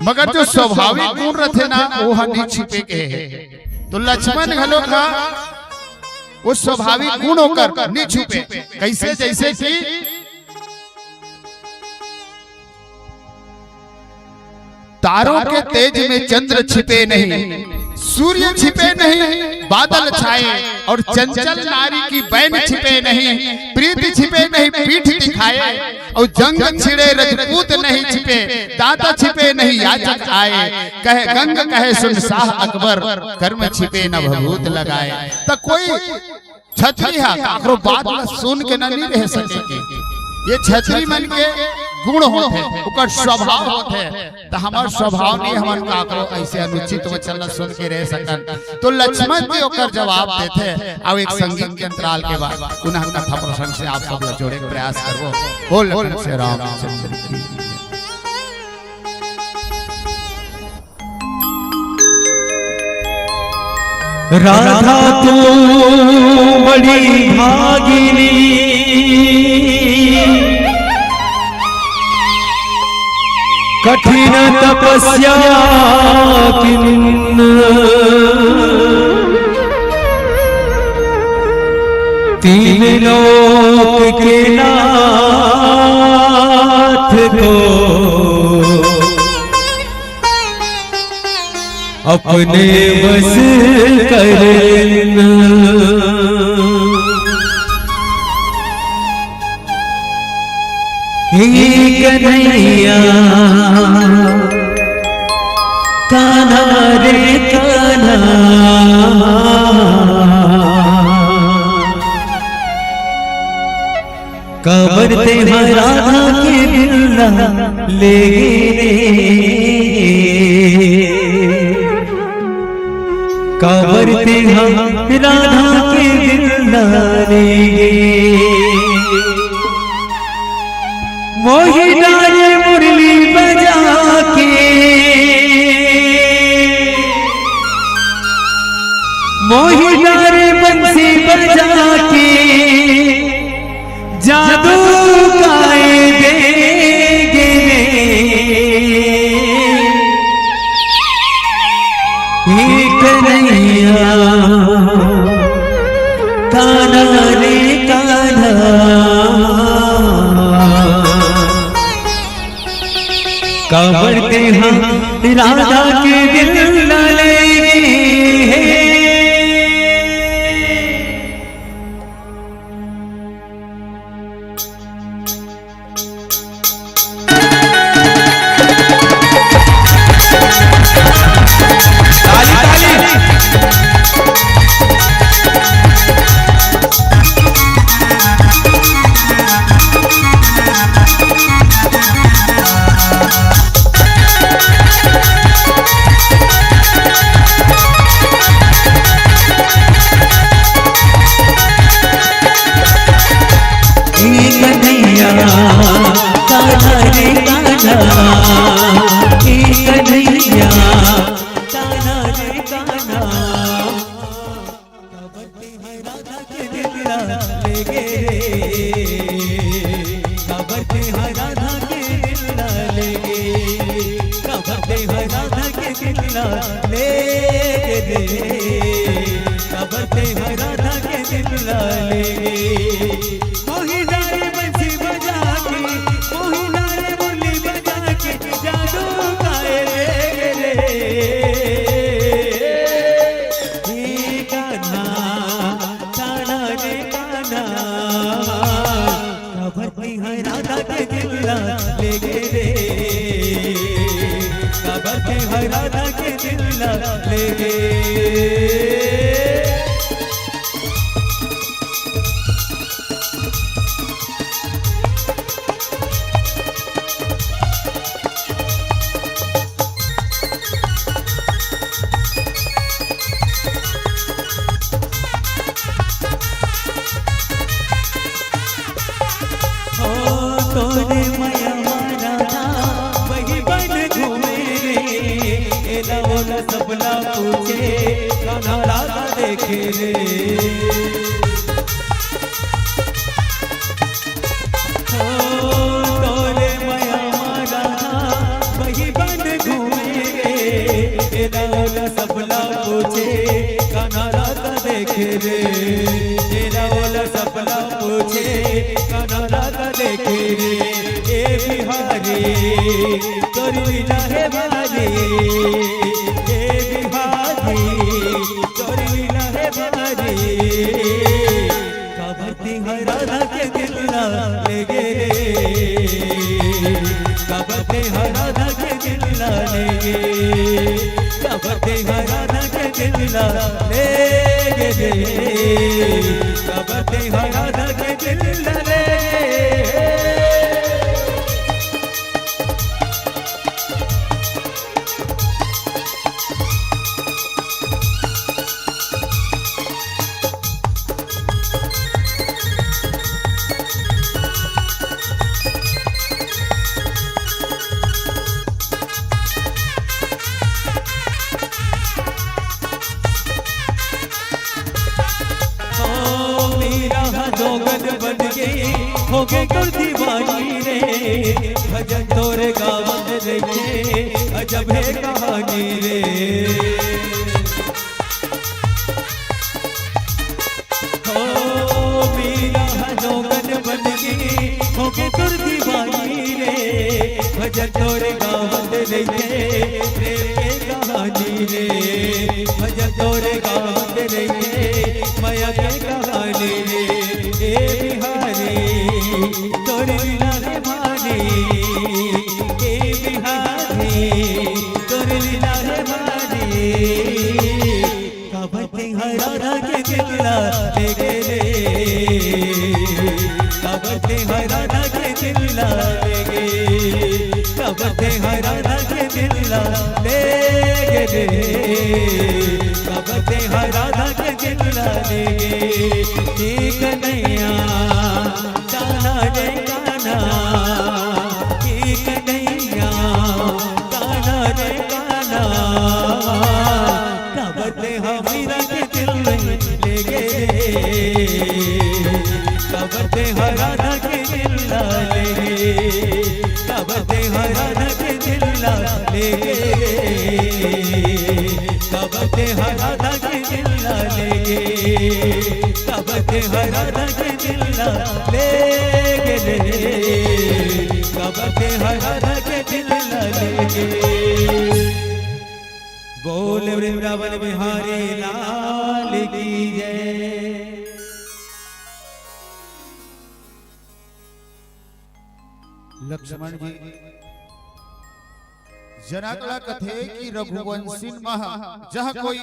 मगर जो स्वाभाविक गुण रथे ना, वो ह नहीं छुपे के हे। तो लक्ष्मण घलो का वो स्वाभाविक गुण ओकर नहीं छुपे। कैसे? जैसे कि तारों के तेज में चंद्र छिपे नहीं, सूर्य छिपे नहीं, बादल छाए और चंचल नारी की बैन छिपे नहीं, प्रीत छिपे नहीं, पीठ दिखाए और जंग छिड़े रजपूत नहीं छिपे, दाता छिपे नहीं याचक आए, कहे गंग कहे सुन शाह अकबर, कर्म छिपे न भभूत लगाए। त कोई छतरी ह काकरो बात ला सुन के न नहीं रह सके। ये छतरी मन के गुण होथे, ओकर स्वभाव होथे। त हमर स्वभाव नहीं, हमन काकरो ऐसे अनुचित वचन ला सुन के रह सकन। तो लक्ष्मण जी ओकर जवाब देथे। अब एक संगीत के अंतराल के बाद पुनः कथा प्रसंग से आप सब ला जोड़े के प्रयास करबो। बोल लखन से रामचंद्र की। राधा तू बड़ी भागिनी, कठिन तपस्या कीन, तीन लोक के नाथ को अपने बस कर लेना। हे कन्हैया, कान्हा रे कान्हा, काबर तेंहा राधा के दिल ला ले गे रे? काबर तेंहा राधा के दिल ला ले गे? मोहि डारे मुरली बजा के, मोहि डारे बंसी बजा के, जादू काय दे गे रे। हे कन्हैया, कान्हा रे कान्हा, काबर तेंहा राधा के दिल ला ले गे हे। ताली, ताली। ए कन्हैया, कान्हा रे कान्हा, ए कन्हैया, कान्हा रे कान्हा। काबर तेंहा राधा के दिल ला ले गे रे, काबर तेंहा राधा के दिल ला ले गे, काबर तेंहा राधा के दिल ला ले गे रे, काबर तेंहा राधा के दिल ला ले गे। मोहि डारे बंसी बजा के, मोहि डारे मुरली बजा के, जादू काय दे गे रे। हे कान्हा, कान्हा रे कान्हा, काबर तेंहा राधा के दिल ला ले गे रे, काबर तेंहा राधा के दिल ला ले गे। ओ तोरे मया मा राधा बही बन घूमे रे, एला ओला सबला पूछे, कान्हा राधा देखे रे। ओ तोरे मया मा राधा बही बन घूमे रे, एला ओला सबला पूछे, कान्हा राधा देखे रे, एला ओला सबला पूछे, कान्हा राधा देखे रे। ए बिहारी, तोर लीला हे भारी, ए बिहारी, तोर लीला हे भारी। काबर तेंहा राधा के दिल ला ले गे रे, काबर तेंहा राधा के दिल ला ले गे, काबर तेंहा राधा के दिल ला ले गे रे, काबर तेंहा राधा के दिल ला ले गे। ओ मीरा ह जोगन बन गे, हो गे तोर दीवानी रे। भजन तोर गावन रहिथे, जब हे कहानी रे। हो मीरा ह जोगन बन गे, होगे तोर दीवानी रे। भजन तोरे गावत रहिथे प्रेम के कहानी रे। भजन तोरे गावत रहिथे मया के कहानी रे। ए बिहारी तोर लीला रे भारी, ए बिहारी तोर लीला रे भारी। काबर तेंह राधा के दिल ला ले गे रे, काबर तेंह राधा के दिल ला ले गे, काबर तेंह राधा के दिल ला ले गे रे, काबर तेंह राधा के दिल ला ले गे। ए कन्हैया कान्हा रे कान्हा, ए कन्हैया कान्हा रे कान्हा। काबर तेंह मीरा के दिल ले गे रे, काबर तेंह राधा के दिल ला ले गे, काबर तेंह राधा के दिल ला ले गे रे, काबर तेंह राधा के दिल ला ले गे, काबर तेंह राधा के दिल ला ले गे रे, काबर तेंह राधा के दिल ला ले गे। बोल वृंदावन बिहारी लाल की जय। लक्ष्मण जी जनक ला कथे कि रघुवंशी मह जह कोई,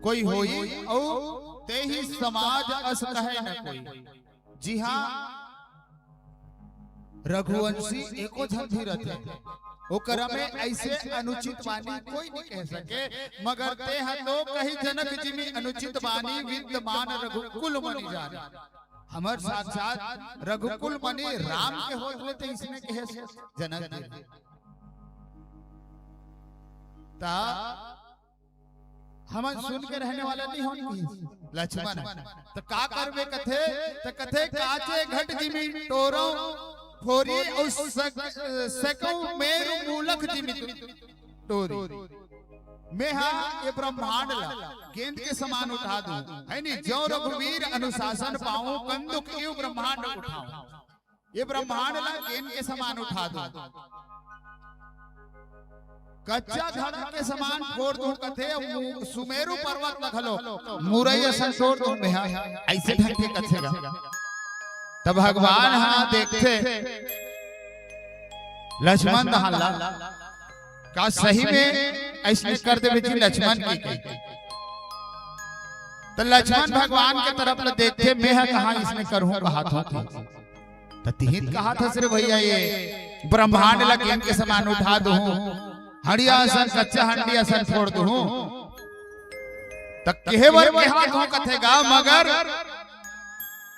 कोई होई, अउ तेहि समाज अस कहे न कोई। जी हाँ, रघुवंशी एको झन भी रथे, ओकरा में ऐसे अनुचित वाणी कोई नहीं कह सके, मगर तेह तो कही जनक जिमि अनुचित वाणी, विद्यमान रघुकुल मनि जानी। हमर साक्षात रघुकुल मनि राम के होत ले त इसने कहे से जनक जी। ता हमन सुन के रहने वाला नहीं होन कि लक्ष्मण। त का करबे कथे, त कथे काचे घट जिमि टोरो फोरी अउ सक-, सकौ मेरु मूलक जिमि टोरी। मैं हा ये ब्रह्मांड ला गेंद के समान उठा दूं, है नी? जो रघुवीर अनुशासन पाऊं, कंदुक इव ब्रह्मांड उठाऊं। ये ब्रह्मांड ला गेंद के समान उठा दूं, कच्चा घड़ा के समान फोड़ दूं कथे, मु-, सुमेरु पर्वत ला घलो मुरई असन तोड़ दूं मैं हा, ऐसे ढंग के कथे गा। तब भगवान हा देखथे लक्ष्मण दहान ला, का सही में ऐसने कर देबे जी लक्ष्मण की कही। त लक्ष्मण भगवान के तरफ ला देखथे, मैं हा कहाँ इसने करहूं कहात हों कि। त तिही त कहात हस रे भैया, ये ब्रह्मांड ला गेंद के समान उठा दूं, हंडिया असन, कच्चा हंडी असन फोड़ दूं। त केहे बर कहात हों कथे गा, मगर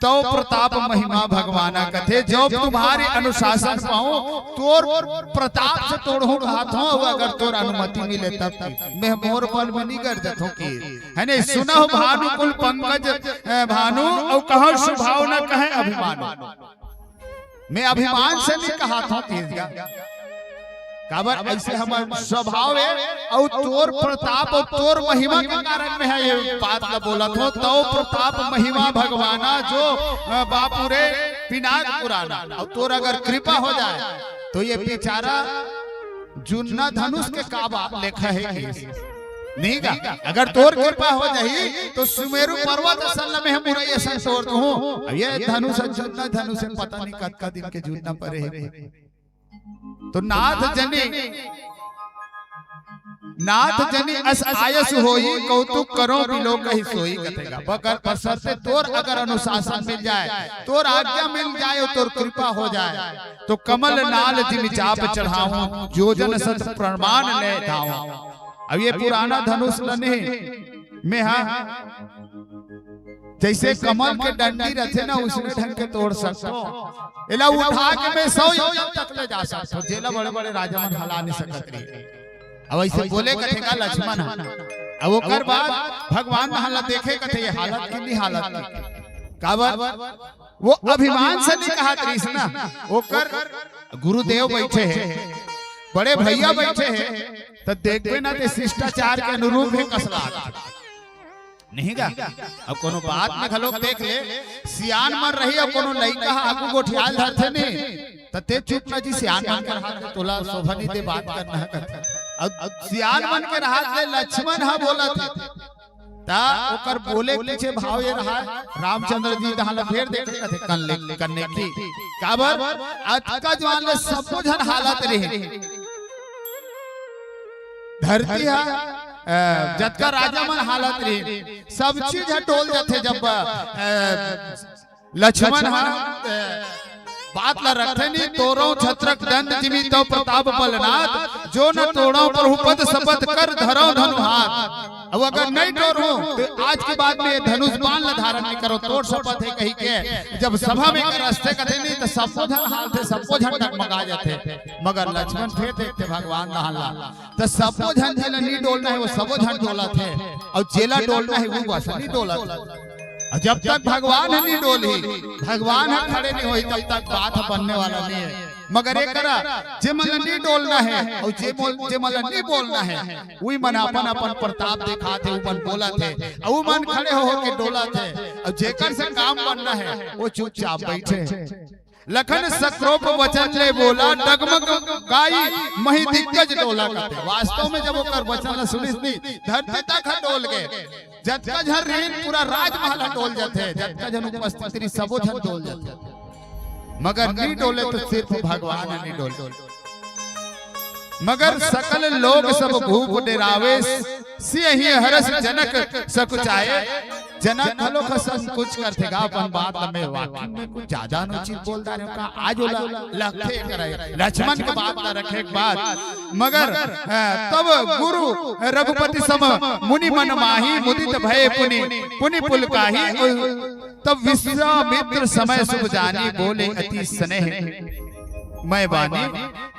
तव प्रताप महिमा भगवाना कथे, जब तुम्हारे अनुशासन पाऊं, तोर प्रताप से तोड़हूं कहात हों, अउ अगर तोर अनुमति मिले तब कि। मैं मोर बल में नहीं गरजत हों कि, है नहीं? सुनहु भानु कुल पंकज, अ, भानु, अउ कहहु सुभाव न कहे अभिमानु। मैं अभिमान से नहीं कहात हों कि गा। काबर ऐसे हमर स्वभाव हे, अउ तोर प्रताप अउ तोर महिमा के कारण मैं हा ये बात ला बोलत हों। तव प्रताप महिमा भगवाना जो, अ, बापू रे पिनाक पुराना। अउ तोर अगर कृपा हो जाए तो ये बेचारा जुन्ना धनुष के का बात लेखा हे कि नहीं गा? अगर तोर कृपा हो जाही तो सुमेरु पर्वत असन ल मैं हा मुरई असन तोड़ दूं। अब ये धनुष जुन्ना धनुष हे, पता नहीं कतका दिन के जुन्ना परे हे। तो नाथ जनि, नाथ जनि अस आयस होई, कौतुक करो बिलो कहि सोई कथे गा। बकर बसरते तोर अगर अनुशासन मिल जाए, तोर आज्ञा मिल जाए, तोर कृपा हो जाए, तो कमल नाल जिमि चाप चढ़ाऊं, जोजन सत प्रमाण ले धाऊं। अब ये पुराना धनुष ल नहीं, मैं हा जैसे कमल के डंडी रथे ना, उसने ढंग के तोड़ सकथों। एला उठा के मैं सौ योजन तक ले जा सकथों, जेला बड़े-बड़े राजा मन हला नहीं सकत रही। अब ऐसे बोले कथे गा लक्ष्मण हा। अब ओकर बाद भगवान हा ला देखे कथे ये हालत के नहीं हालत के। काबर? वो अभिमान से नहीं कहात रहिस ना, ओकर गुरुदेव बैठे हे। बड़े भैया बइठे हे, त देखबे ना, ते शिष्टाचार के अनुरूप हे कसलात। नहीं गा? अब कोनो बात में घलोक देख ले, सियान मन रही, अब कोनो लइका ह आगू गोठियाल धरथे नी, त ते चुप ना जी, सियान मन के रहत ले तोला शोभा नहीं दे बात करना है। अब, अब सियान मन के रहत ले लक्ष्मण ह बोलत हे, त ओकर बोले के पीछे भाव ये रहा, रामचंद्र जी तहाँ ल फेर देखे कथे कन ले, कन्ने की। काबर? अतका जवान ले सबो झन हालत रहे। धरती ह, अ, जतका राजा मन हालत रहे, सब चीज ह डोल जाथे जब, अ, लक्ष्मण ह, अ, बात ला रखथे नी, "तोरंव छत्रक दंड जिमि तव प्रताप बलनाथ, जो न तोड़ंव प्रभु पद सपथ कर धरंव धनु हाथ।" अब अगर नहीं टोरहूं, त आज के बाद में ये धनुष बाण ला धारण नहीं करो, तोर सपथ हे कही के जब सभा में कर रस्ते कथे नी, त सबो झन हालथे, सबो झन डगमगा जाथे। मगर लक्ष्मण फेर देखथे भगवान दहान ला, त सबो झन जेला नी डोलना हे, वो सबो झन डोलत हे, अउ जेला डोलना हे, वो बस नी डोलत हे। अउ जब तक भगवान ह नी डोलही, भगवान ह खड़े नी होही, तब तक बात ह बनने वाला नी हे। मगर एकरा, जे मन ला नी डोलना हे, अउ जे मोल-, जे मन ला नी बोलना हे, उही मन अपन, अपन प्रताप देखात हे, उमन बोलत हे, अउ उमन खड़े हो, हो के डोलत हे, अउ जेकर से काम बनना हे, वो चुपचाप बइठे हे। लखन सक्रोप वचन ले बोला, डगमग गाई मही दिग्गज डोला कथे। वास्तव में जब ओकर वचन ला सुनिस नी, धरती तक ह डोल गे। जतका झन रहिन, पूरा राजमहल ह डोल जाथे, जतका झन उपस्थित रहिन, सबो झन डोल जाथे। मगर नी डोले त सिर्फ भगवान ह नी डोले। मगर सकल लोग सब भूप डेरावे, सियहि हरष जनक सकुचाए। जनक घलो का संकोच करथे गा अपन बात ल, मैं वाकई में कुछ ज्यादा अनुचित बोल डारे हंव का, आज ओला लगथे करे। लक्ष्मण के बात ल रखे के बाद, मगर, अ, तब गुरु रघुपति सम मुनि मन माही, मुदित भए पुनि, पुनि पुलकाही। तब विश्वामित्र समय शुभ जानी, बोले अति स्नेह मय बानी।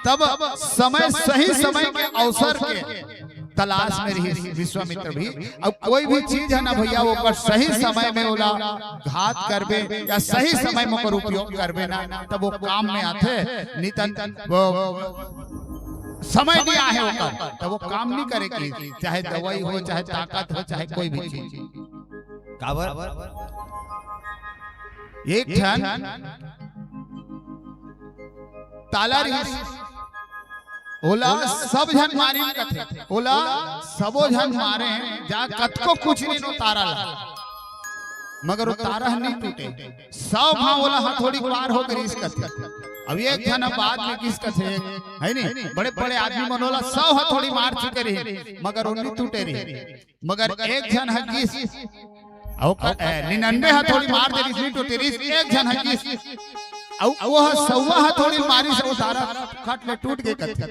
तब समय, सही समय के अवसर के तलाश में रहिस विश्वामित्र भी। अब कोई भी चीज हे ना भैया, ओकर सही समय में ओला घात करबे या सही समय में ओकर उपयोग करबे ना, तब वो काम में आथे। नितन वो समय दिया हे ओकर, तब वो काम नहीं करे की, चाहे दवाई हो, चाहे ताकत हो, चाहे कोई भी चीज। काबर? एक ठन ताला रिहिस, ओला सब झन मारिन कथे, ओला सबो झन मारे, जा कतको कुचरिन ओ तारा ला, मगर ओ तारा ह नी टूटे। सौ घांव ओला हथौड़ी के वार हो गे रिहिस कथे। अब एक झन ह बाद में किस कथे, है नी? बड़े बड़े आदमी मन ओला सौ हथौड़ी मार चुके रहिन, मगर ओ नी टूटे रहिस। मगर एक झन ह किस, अउ क-, ए, निन्यानवे हथौड़ी मार दे रिहिस, नी टूटे रिहिस, एक झन ह किस, अउ वो ह सौवा हथौड़ी मारिस, अउ तारा खट ले टूट गे कथे।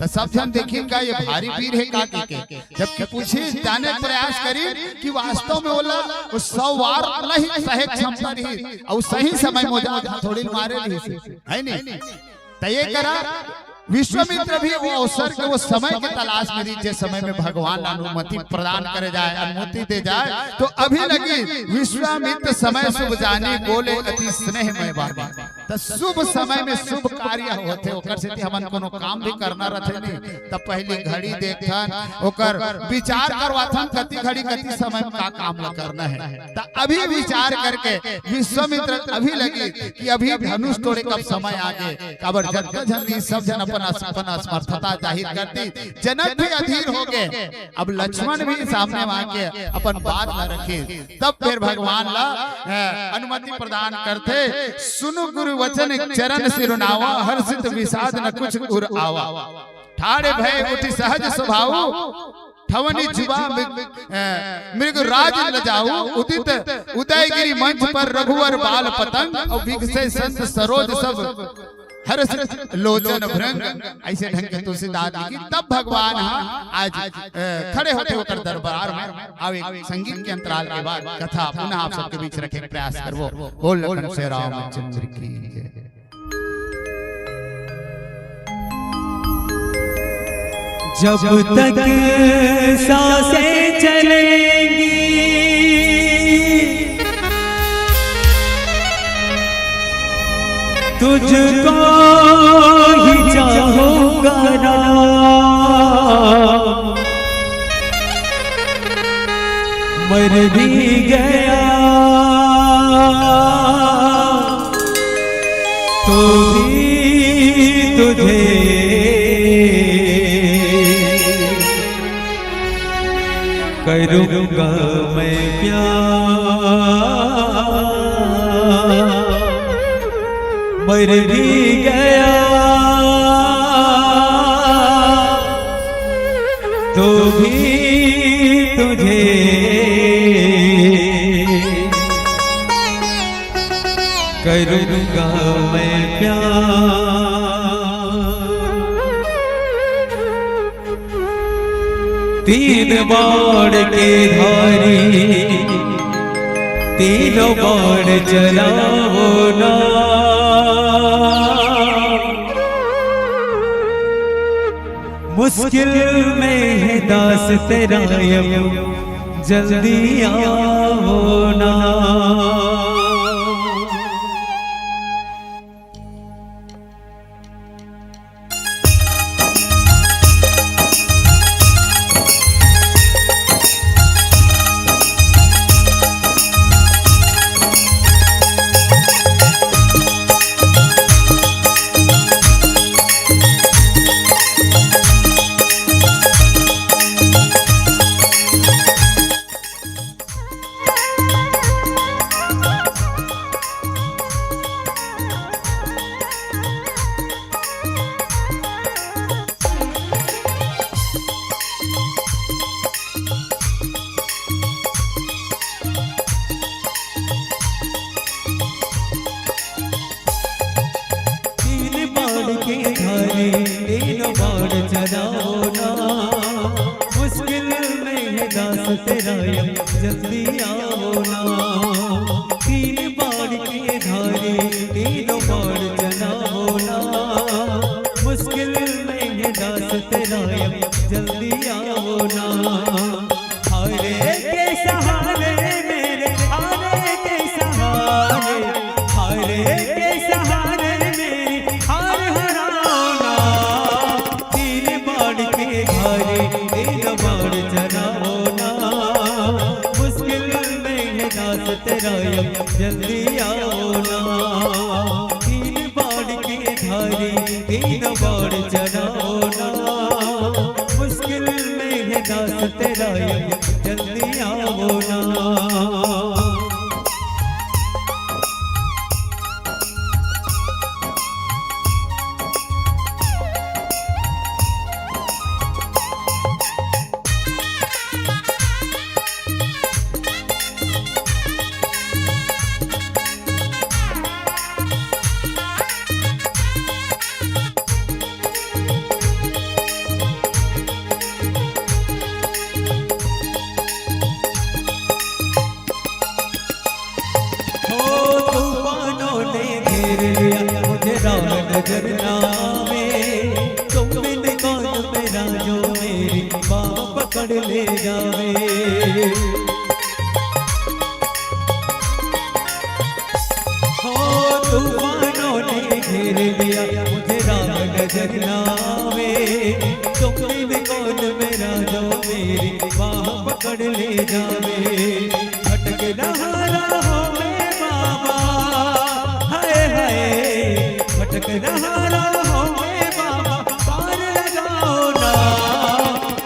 त सब झन देखिन का ये भारी वीर हे का कहिके, जबकि पूछिस, जाने के प्रयास करिन कि वास्तव में ओला वो सौ वार ला ही सहे के क्षमता रहिस, अउ सही समय में ओ हथौड़ी मारे रहिस, है नी? त ये करा, विश्वामित्र भी वो अवसर के, वो समय के तलाश में रहिस, जे समय में भगवान ला अनुमति प्रदान करे जाए, अनुमति दे जाए। तो अभी लगी विश्वामित्र समय शुभ जानी, बोले अति स्नेह मय बानी। त शुभ समय में शुभ कार्य होथे, ओकर सेती हमन कोनो काम भी करना रथे नी, त पहिली घड़ी देखथन, ओकर विचार करवाथन, कति घड़ी कति समय में का काम ला करना हे। त अभी विचार करके विश्वामित्र अभी लगी कि अभी धनुष टोरे के समय आगे, काबर जतका झन रहिस, सब झन अपन अस-, अपन असमर्थता जाहिर कर दिस। जनक भी अधीर हो गे। अब लक्ष्मण भी सामने म आके अपन बात ला रखिस। तब फेर भगवान ला, अ, अनुमति प्रदान करथे, "सुनु गुरु वचन चरण सिरुनावा, हर्षित विषाद न कुछ उर आवा। ठाढ़े भए उठि सहज स्वभाव, ठवनि जुवा मृग, अ, मृग राज लजाऊ। उदित उदय गिरि मंच पर रघुवर बाल पतंग, अउ विगसे संत सरोज सब हर्ष लोचन भृंग।" अइसे ढंग के तुलसीदास जी की, तब भगवान ह आज, अ, खड़े होथे ओकर दरबार में। अब एक संगीत के अंतराल के बाद कथा पुनः आप सबके बीच रखे के प्रयास करबो। बोल लखन से रामचंद्र की जय। जब तक सांसें चलेंगी, तुझको ही चाहूंगा। करा, मर भी गया तो भी तुझे करूँगा मैं प्यार। मर भी गया तो भी तुझे करूँगा मैं प्यार। तीन बाण के धारी, तीनों बाण चलाओ ना। मुश्किल में है दास तेरा, अब जल्दी आओ ना। तीन बाण के धारी, तीनों बाण चलाओ ना। मुश्किल में है दास तेरा, अब जल्दी आओ ना। तीन बाण के धारी, तीनों बाण चलाओ ना। मुश्किल में है दास तेरा, अब जल्दी आओ ना। हारे के सहारे मेरे, हारे के सहारे, हारे के सहारे मेरी हार हराओ ना। तीन बाण के धारी, तीन बाण चलाओ ना। मुश्किल में है दास तेरा, अब जल्दी आओ ना। तीन बाण के धारी, तीन बाण चलाओ ना। मुश्किल में है दास तेरा, अब जल्दी आओ ना। ओ तूफानों ने घेर लिया मुझे, राह नजर ना आवे। तुम बिन कौन मेरा, जो मेरी बाह पकड़ ले जावे। हो तूफानों ने घेर लिया मुझे, राह नजर ना आवे। तुम बिन कौन मेरा, जो मेरी बाह पकड़ ले जावे। भटक रहा राहों में बाबा, हाय हाय। भटक रहा राहों में बाबा, पार लगाओ ना।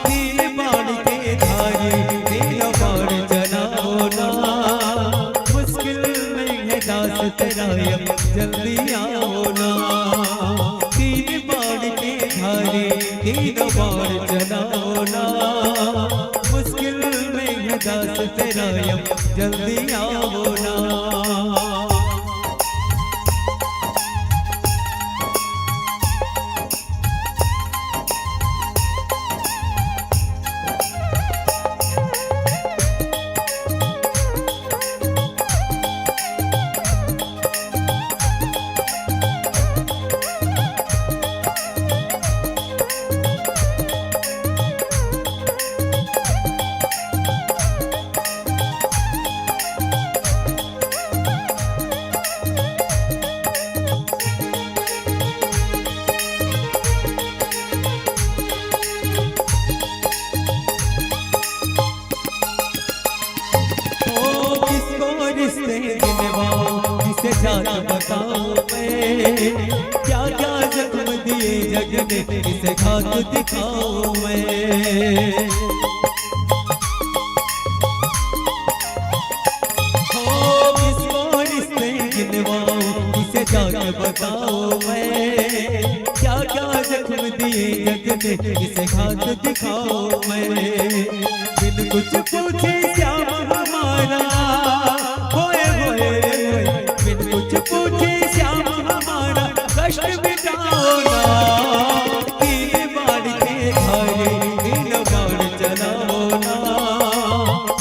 तीन बाण के धारी, तीन बाण चलाओ ना। मुश्किल में है दास तेरा, अब जल्दी आओ ना। तीन बाण के धारी, तीन बाण चलाओ ना। मुश्किल में है दास तेरा, अब जल्दी आओ ना। बताऊं मैं, क्या क्या जख्म दिए जग ने, किसे खाक दिखाऊं मैं। हो, किसको रिश्ते गिनवाऊं, किसे जाके बताऊं मैं, क्या क्या जख्म दिए जग ने, किसे खाक दिखाऊं मैं। बिन कुछ पूछे श्याम हमारा, होए, होए, होए। बिन कुछ पूछे श्याम हमारा कष्ट मिटाओ ना। तीन बाण के धारी, तीन बाण चलाओ ना।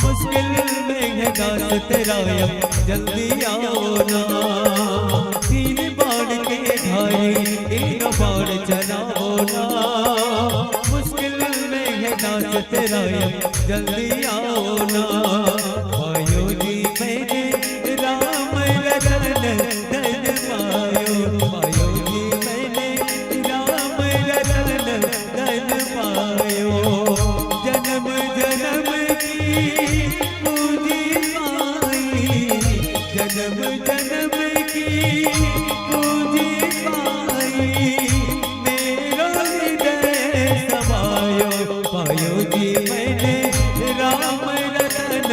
मुश्किल में है दास तेरा, अब जल्दी आओ ना। तीन बाण के धारी, तीन बाण चलाओ ना। मुश्किल में है दास तेरा, अब जल्दी आओ ना। पायो जी मैंने राम रतन धन पायो, पायो जी मैंने राम रतन धन पायो। जन्म जन्म की पूंजी पाई, जन्म जन्म की पूंजी पाई, मेरो हृदय समायो। पायो जी मैंने राम रतन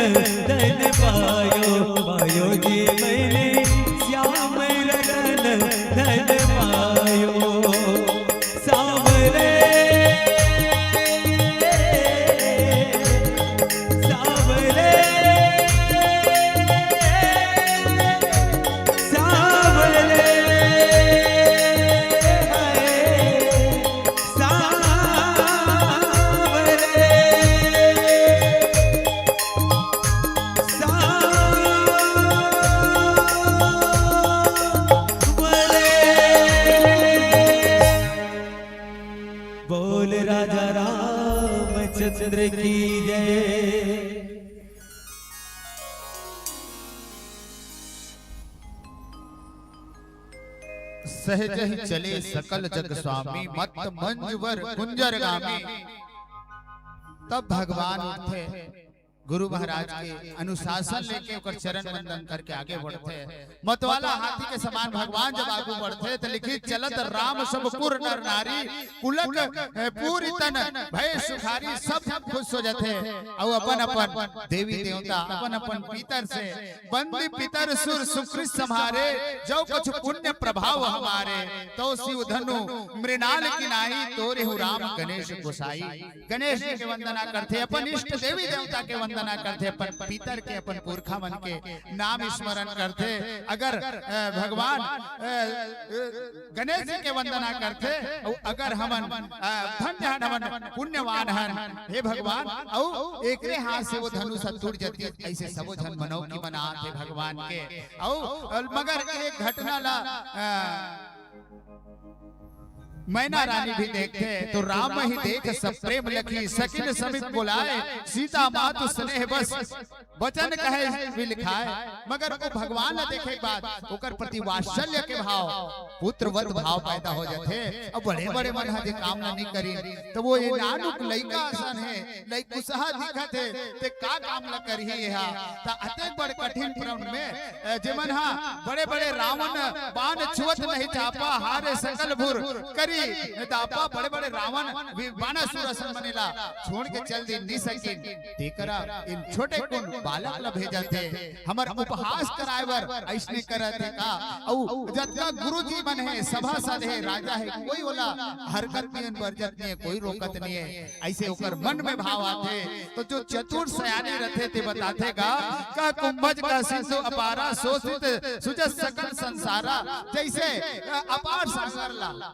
धन पायो, पायो जी मैंने श्याम रतन धन पायो। सांवरे, सांवरे, सांवरे, हाय। सांवरे, सांवरे। बोल राजा रामचंद्र की जय। सहजहि चले सकल जग स्वामी, मत्त मंजवर गुंजरगामी। तब भगवान उठथे, गुरु महाराज के अनुशासन लेके ओकर चरण वंदन करके आगे बढ़थे। मतवाला हाथी के समान भगवान जब आगू बढ़थे, त लिखिस, चलत राम सब कुर नर नारी, पुलक, ए, पूरी तन भय सुखारी। सब जन खुश हो जाथे अउ अपन अपन देवी देवता, अपन अपन पितर से, बंदी पितर सुर सुकृत सम्हारे, जो कछु पुण्य प्रभाव हमारे, तो शिव धनु मृणाल की नाही, तोरे हूँ राम गणेश गोसाई। गणेश जी के वंदना करथे, अपन इष्ट देवी देवता के वंदना करथे, अपन पितर के, अपन पुरखा मन के नाम स्मरण करथे। अगर, अ, भगवान, अ, अ, गणेश जी के वंदना करथे, अउ अगर हमन, अ, धन्य हन, हमन पुण्यवान हन, हे भगवान, अउ एकरे हाथ से वो धनुष ह टूट जतिस, अइसे सबो झन मनौकी मनात हे भगवान के। अउ, अ, मगर एक घटना ला, अ, मैना रानी भी देखथे, तो राम ही देख सब प्रेम लखी, सकिन समीप बुलाए, सीता मातु स्नेह बस, वचन कहे भी लिखाए। मगर वो भगवान ला देखे के बाद ओकर प्रति वात्सल्य के भाव, पुत्रवत भाव पैदा हो जाथे। अब बड़े बड़े मन ह जे काम ला नहीं करिन, तो वो ये नानुक लइका असन हे, लइकुसहा दिखत हे, ते का काम ला करही एहा? त अतेक बड़ कठिन प्रण में, अ, जेमन हा बड़े बड़े रावण बाण छुअत नहीं चापा, हारे सकल भुर करी दापा, बड़े बड़े रावण भी बाणासुर असन मने ला छोड़ के चल दे नहीं सकिन। तेकरा इन छोटे कुन बालक ला भेजत हे, हमर उपहास कराए बर अइसने करत हे का? अउ जतका गुरु जी मन हे, सभासद हे, राजा हे, कोई ओला हरकत नहीं, बरजत नहीं, कोई रोकत नहीं हे। अइसे ओकर मन में भाव आथे, तो जो चतुर सयानी रथे ते बताथे गा, का कुंभज का सिंधु अपारा, सोसित सुजस सकल संसारा। जइसे, अ, अपार सागर ला,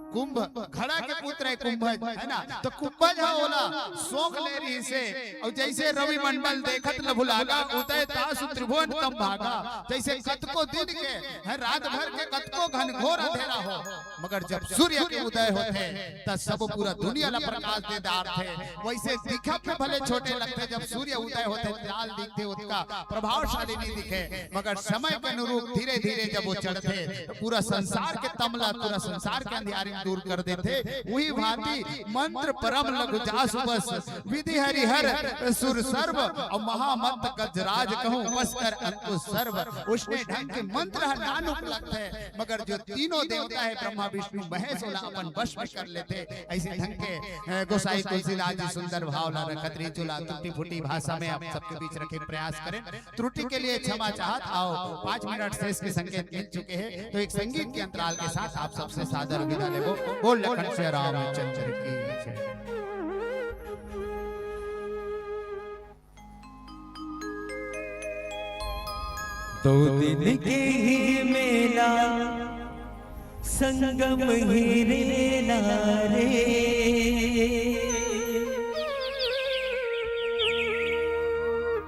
कुंभ घड़ा के पुत्र हे कुंभज, हे ना? तो कुंभज ह ओला सोख ले रहिसे, अउ जइसे रवि मंडल देखत लभुलागा, उदय तासु त्रिभुवन तम भागा। जइसे कतको दिन के, हे, रात भर के कतको घनघोर अंधेरा हो, मगर जब सूर्य के उदय होथे, त सब पूरा दुनिया ला प्रकाश दे डारथे। वइसे दिखब में भले छोटे लगथे, जब सूर्य उदय होथे, त लाल दिखथे, ओतका प्रभावशाली नहीं दिखे, मगर समय के अनुरूप धीरे-धीरे जब वो चढ़थे, त पूरा संसार के तमला, पूरा संसार के अंधियारी में दूर कर देथे। उही भांति मंत्र परम लघु जासु बस, विधि हरिहर सुर सर्व, अउ महामंत्र गजराज कहूँ बस कर अंकुश सर्व। उसने ढंग के मंत्र ह नानुक लगथे, मगर जो तीनों देवता हे ब्रह्मा विष्णु महेश ओला अपन वश में कर लेथे। अइसे ढंग के, अ, गोसाई तुलसीदास जी सुंदर भाव ला रखत रहिस, ओला टूटी फूटी भाषा में आप सबके बीच रखे प्रयास करेन। त्रुटि के लिए क्षमा चाहत। अउ पाँच मिनट शेष के संकेत मिल चुके हे, तो एक संगीत के अंतराल के साथ आप सबसे सादर विदा लेबो। बोल लखन सिया रामचंद्र की जय। दो दिन के ही मेला संगम ही रेला रे,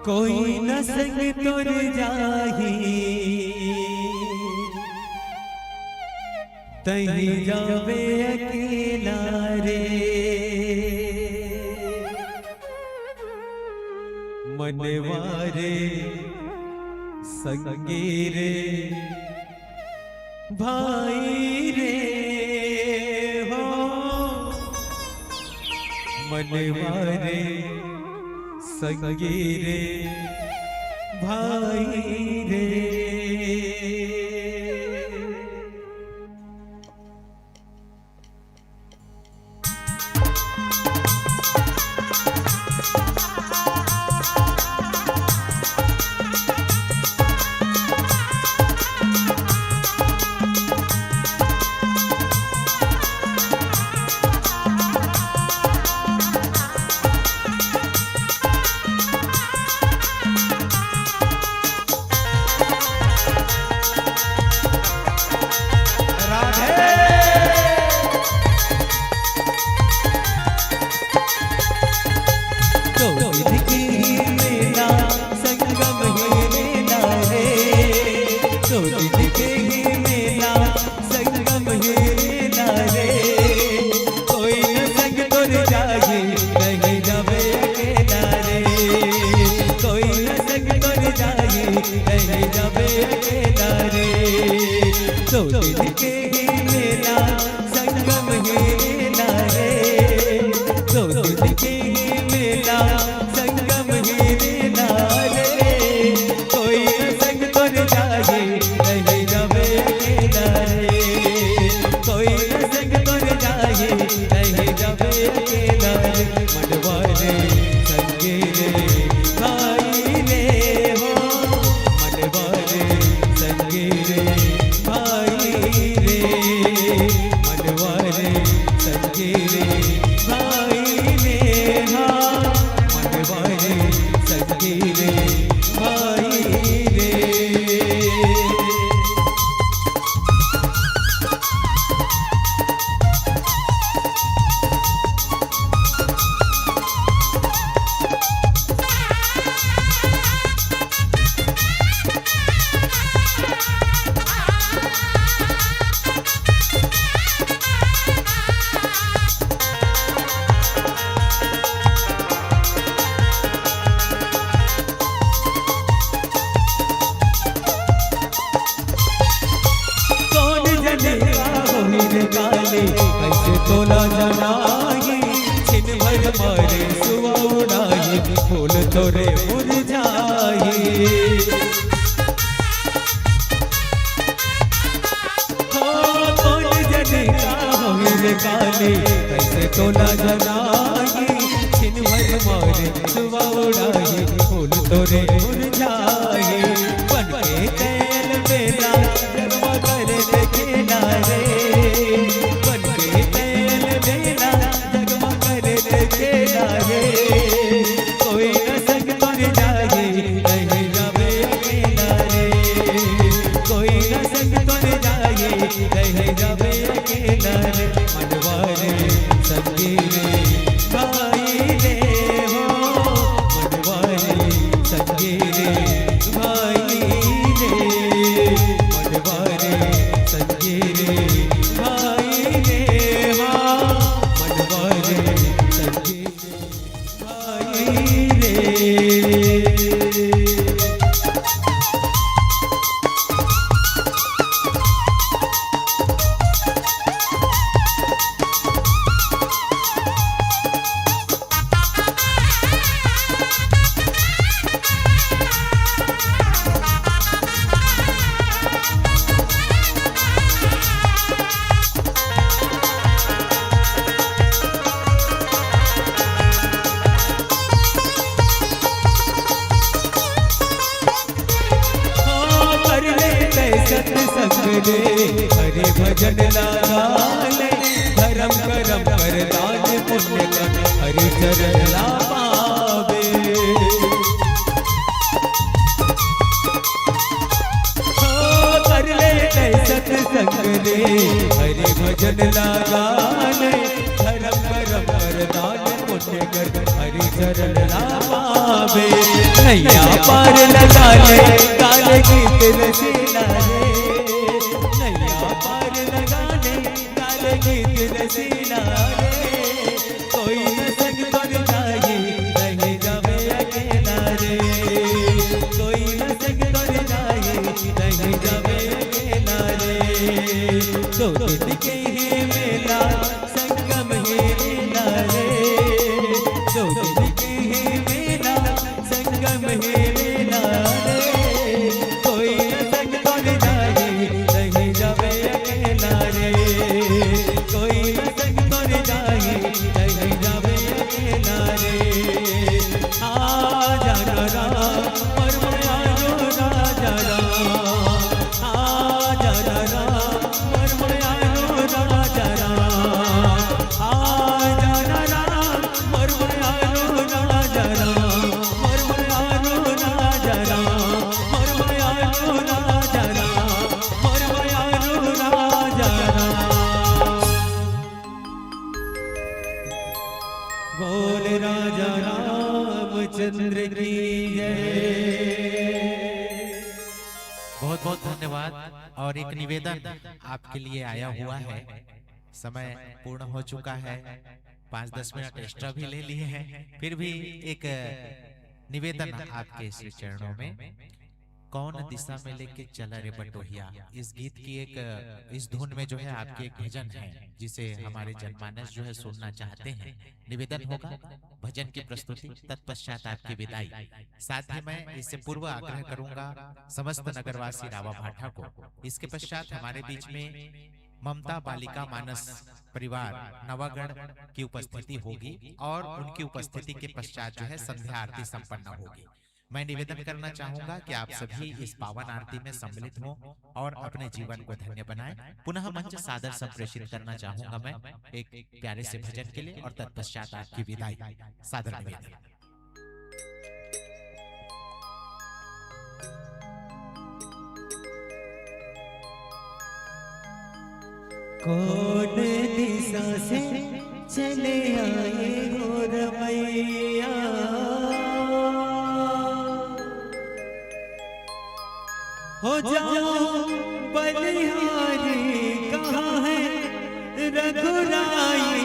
कोई न संग तोर जाही, तहीं जाबे अकेला रे। मनवा रे संगी रे भाई रे हो, मनवा रे संगी रे भाई रे। हरि भजन ला गाने, धर्म करम कर दान पुण्य कर, हरि चरण ला पावे। हो कर ले तैं सत्संग रे, हरि भजन ला गाने, धर्म करम कर दान पुण्य कर, हरि चरण ला पावे। नैया पार लगा ले, गाले गीत रसीला रे। नैया पार लगा ले, गाले गीत रसीला रे। कोई न संग तोर जाही, रह जावे अकेला रे। कोई न संग तोर जाही, रह जावे अकेला रे। दो दिन के ही मेला, संगम हेरेला रे। दो दिन के ही मेला, संगम हेरेला रे। कोई न संग तोर जाही, रह जावे अकेला रे। कोई न संग तोर जाही, रह जावे अकेला रे। आ जाना राम, मोर मयारू राजा राम। आ जाना राम, मोर मयारू राजा राम। आ जाना राम, मोर मयारू राजा राम। मोर मयारू राजा राम। मोर मयारू राजा राम। मोर मयारू राजा राम। बोल राजा रामचंद्र की जय। बहुत बहुत धन्यवाद। और एक निवेदन आपके लिए आया हुआ है, समय पूर्ण हो चुका है, पाँच दस मिनट एक्स्ट्रा भी ले लिए हैं, फिर भी एक निवेदन आपके श्री चरणों में। कौन दिशा में लेके चला रे बटोहिया, इस गीत की एक, इस धुन में जो है आपके एक भजन है, जिसे हमारे जनमानस जो है सुनना चाहते हैं। निवेदन होगा भजन की प्रस्तुति, तत्पश्चात आपकी विदाई। साथ ही मैं इससे पूर्व आग्रह करूंगा समस्त नगरवासी रावा भाटा को, इसके पश्चात हमारे बीच में ममता बालिका मानस परिवार नवागढ़ की उपस्थिति होगी और उनकी उपस्थिति के पश्चात जो है संध्या आरती संपन्न होगी। मैं निवेदन करना चाहूंगा कि आप सभी इस पावन आरती में सम्मिलित हों और अपने जीवन को धन्य बनाएं। पुनः मंच सादर संप्रेषित करना चाहूंगा मैं एक प्यारे से भजन के लिए और तत्पश्चात आपकी विदाई। सादर निवेदन। कौन दिशा से चले आए हो रमैया? हो जाओ बलिहारी, कहाँ है रघुराई?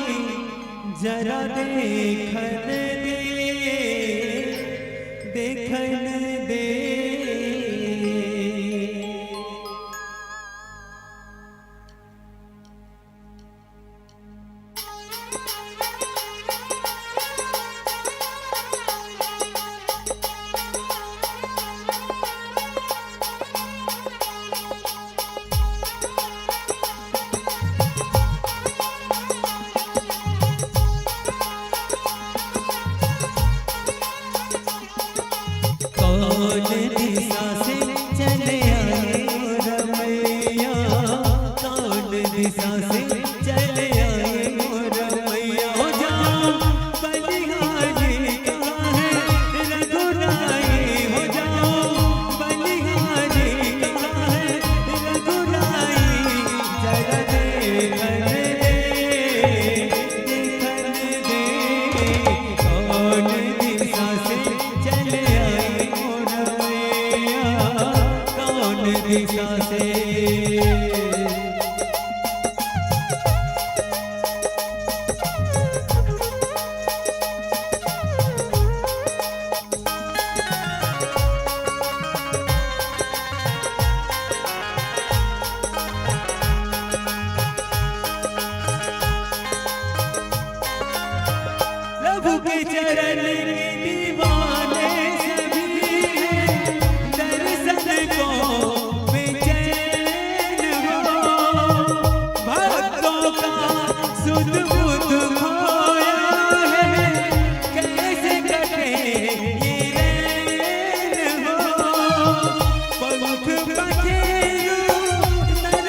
जरा देखन दे, देखन दे। कौन दिशा से चले आए हो रमैया? कौन दिशा से चले आए हो रमैया? हो जाओ बलिहारी, कहाँ है रघुराई? हो जाओ बलिहारी, कहाँ है रघुराई? जरा देखन दे, देखन दे, कौन दिशा से चले आई हो रमैया? कौन दिशा से? प्रभु के चरण के दीवाने सभी हैं, दर्शन को बेचैन हो। भक्तों का सुध बुध खोया है, कैसे कटे ये रैन हो। पंख पखेरु नर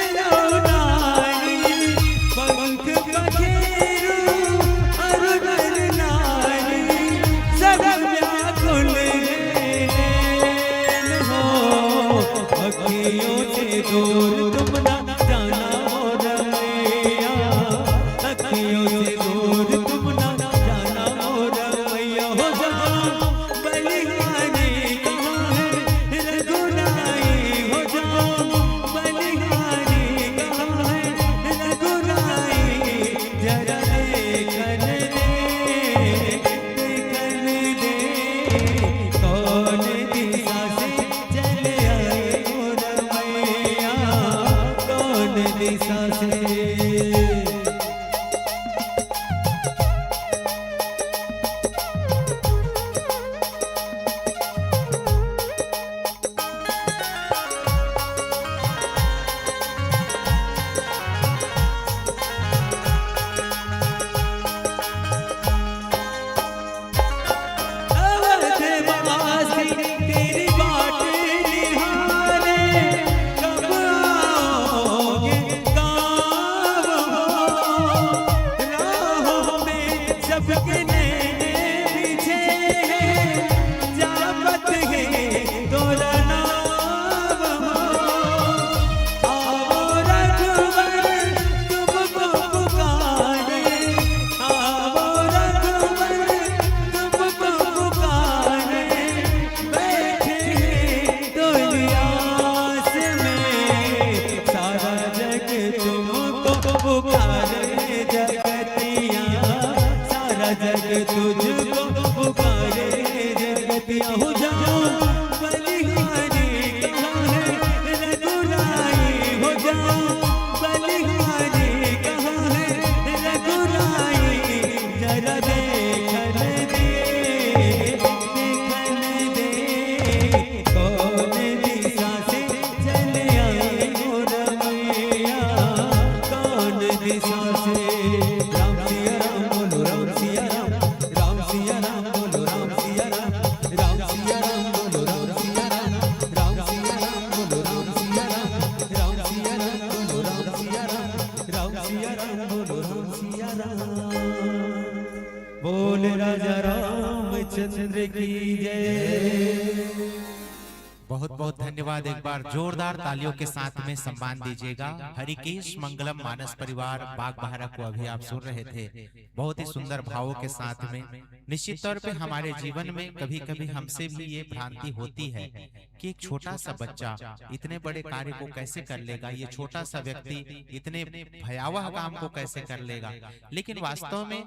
दिशा से। अवधवासी तेरी बाट निहारे, कब आओगे गाँव हो? राहों में सबके नैने बिछे हैं, जावत है तोरा नाम हो। आओ रघुवर तुमको पुकारे, आओ रघुवर तुमको पुकारे, बैठे हैं डोली आस में। सारा जग तुमको पुकारे जगतिया, सारा जग तुझको पुकारे जगतिया। हो जाओ बलिहारी कहाँ है रघुराई, हो जाओ बलिहारी कहाँ है रघुराई, जरा देखन दे, देखन दे, कौन दिशा से चले आए मोर मैया, कौन दिशा से। राम सिया राम बोलो, राम सिया राम, राम सिया राम बोलो, राम सिया राम, राम सिया राम बोलो, राम सिया राम, राम सिया राम बोलो, राम सिया राम, राम सिया राम बोलो, राम सिया राम, राम सिया राम बोलो, राम सिया राम। बोल राजा रामचंद्र की जय। बहुत बहुत धन्यवाद। एक बार जोरदार तालियों के साथ में सम्मान दीजिएगा हरिकेश मंगलम मानस परिवार बागबाहरा को अभी आप सुन रहे थे। बहुत ही सुंदर भावों के साथ में। निश्चित तौर पे हमारे जीवन में कभी-कभी हमसे भी ये भ्रांति होती है कि एक छोटा सा बच्चा इतने बड़े कार्य को कैसे कर लेगा, ये छोटा सा व्यक्ति इतने भयावह काम को कैसे कर लेगा। लेकिन वास्तव में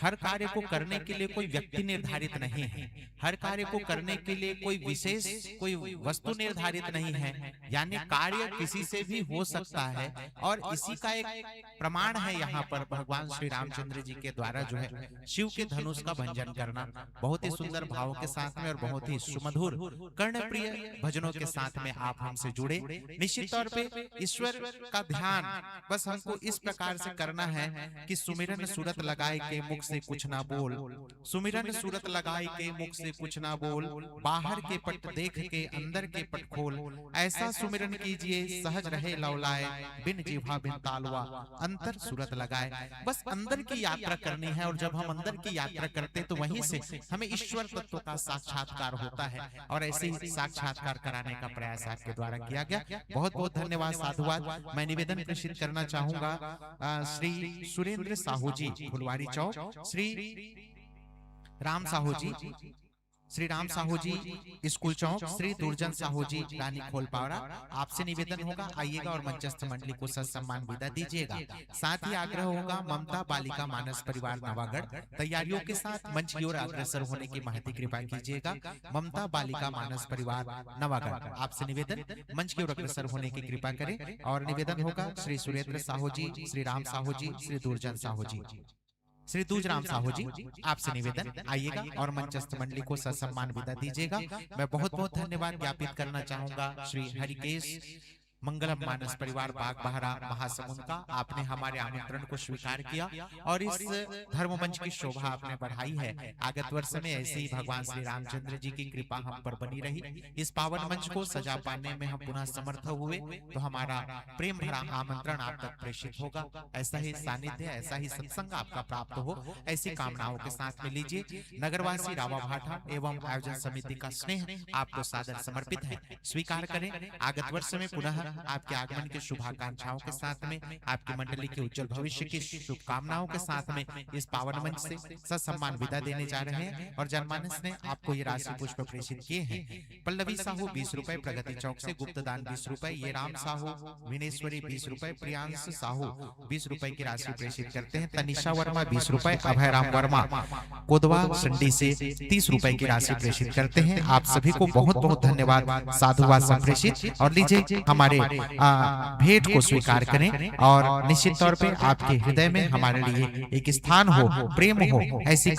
हर कार्य को करने के लिए कोई व्यक्ति निर्धारित नहीं है, हर कार्य को करने के लिए कोई विशेष, कोई वस्तु निर्धारित नहीं है, यानी कार्य किसी से भी हो सकता है। और इसी का एक प्रमाण है यहाँ पर भगवान श्री रामचंद्र जी के द्वारा जो है शिव के धनुष का भंजन करना, बहुत ही सुंदर भाव के साथ में और बहुत ही सुमधुर कर्णप्रिय भजनों के साथ में आप हमसे जुड़े। निश्चित तौर पे ईश्वर का ध्यान बस हमको इस प्रकार से करना है कि सुमिरन सूरत लगाए के मुख से कुछ ना बोल, सुमिरन सूरत लगाए के मुख से कुछ ना बोल, बाहर के पट देख के अंदर के पट खोल, ऐसा सुमिरन कीजिए सहज रहे लवलाए, बिन जीवा बिन तालवा अंतर सूरत लगाए। बस अंदर की यात्रा करनी है और जब हम अंदर की यात्रा करते हैं तो वहीं से हमें ईश्वर तत्व का साक्षात्कार होता है और ऐसे ही साक्षात्कार कराने का प्रयास आपके द्वारा किया गया। बहुत बहुत धन्यवाद, साधुवाद। मैं निवेदन प्रेषित करना चाहूंगा, अ, श्री सुरेंद्र साहू जी, फुलवारी चौक, श्री राम साहू जी, श्री राम साहू जी, स्कूल चौक, श्री दुर्जन साहू जी, रानी खोलपावरा, आपसे निवेदन होगा, आइएगा और मंचस्थ मंडली को ससम्मान विदा दीजिएगा। साथ ही आग्रह होगा ममता बालिका मानस परिवार नवागढ़, तैयारियों के साथ मंच की ओर अग्रसर होने की महती कृपा कीजिएगा। ममता बालिका मानस परिवार नवागढ़, आपसे निवेदन, मंच की ओर अग्रसर होने की कृपा करें। और निवेदन होगा श्री सुरेंद्र साहू जी, श्री राम साहू जी, श्री दुर्जन साहू जी, श्री दूजराम साहू जी, आपसे निवेदन, आइएगा और मंचस्थ मंडली को ससम्मान विदा दीजिएगा। मैं बहुत बहुत धन्यवाद ज्ञापित करना चाहूंगा श्री हरिकेश मंगलम मानस परिवार बागबाहरा महासमुंद का, आपने हमारे आमंत्रण को स्वीकार किया और इस धर्म मंच की शोभा आपने बढ़ाई है। आगत वर्ष में ऐसे ही भगवान श्री रामचंद्र जी की कृपा हम पर बनी रही, इस पावन मंच को सजा पाने में हम पुनः समर्थ हुए, तो हमारा प्रेम भरा आमंत्रण आप तक प्रेषित होगा। ऐसा ही सानिध्य, ऐसा ही सत्संग आपका प्राप्त हो, ऐसी कामनाओं के साथ में लीजिए। नगरवासी रावा भाटा एवं आयोजन समिति का स्नेह आपको सादर समर्पित है, स्वीकार करें। आगत वर्ष में पुनः आपके आगमन की शुभाकांक्षाओं के साथ में, आपकी मंडली के उज्जवल भविष्य की शुभकामनाओं के साथ में इस पावन मंच से ससम्मान विदा देने जा रहे हैं और जनमानस ने आपको ये राशि पुष्प प्रेषित किए हैं। पल्लवी साहू बीस रुपए, प्रगति चौक से गुप्तदान बीस रुपए, ये राम साहू, विनेश्वरी बीस रुपए, प्रियांश साहू बीस रुपए की राशि प्रेषित करते हैं, तनिषा वर्मा बीस रुपए, अभय राम वर्मा कोदवा संडी से तीस रुपए की राशि प्रेषित करते हैं। आप सभी को बहुत बहुत धन्यवाद, साधुवाद संप्रेषित। और लीजिए हमारे आ, भेंट को स्वीकार करें और निश्चित तौर पे आपके हृदय में हमारे लिए एक स्थान हो, प्रेम हो, ऐसी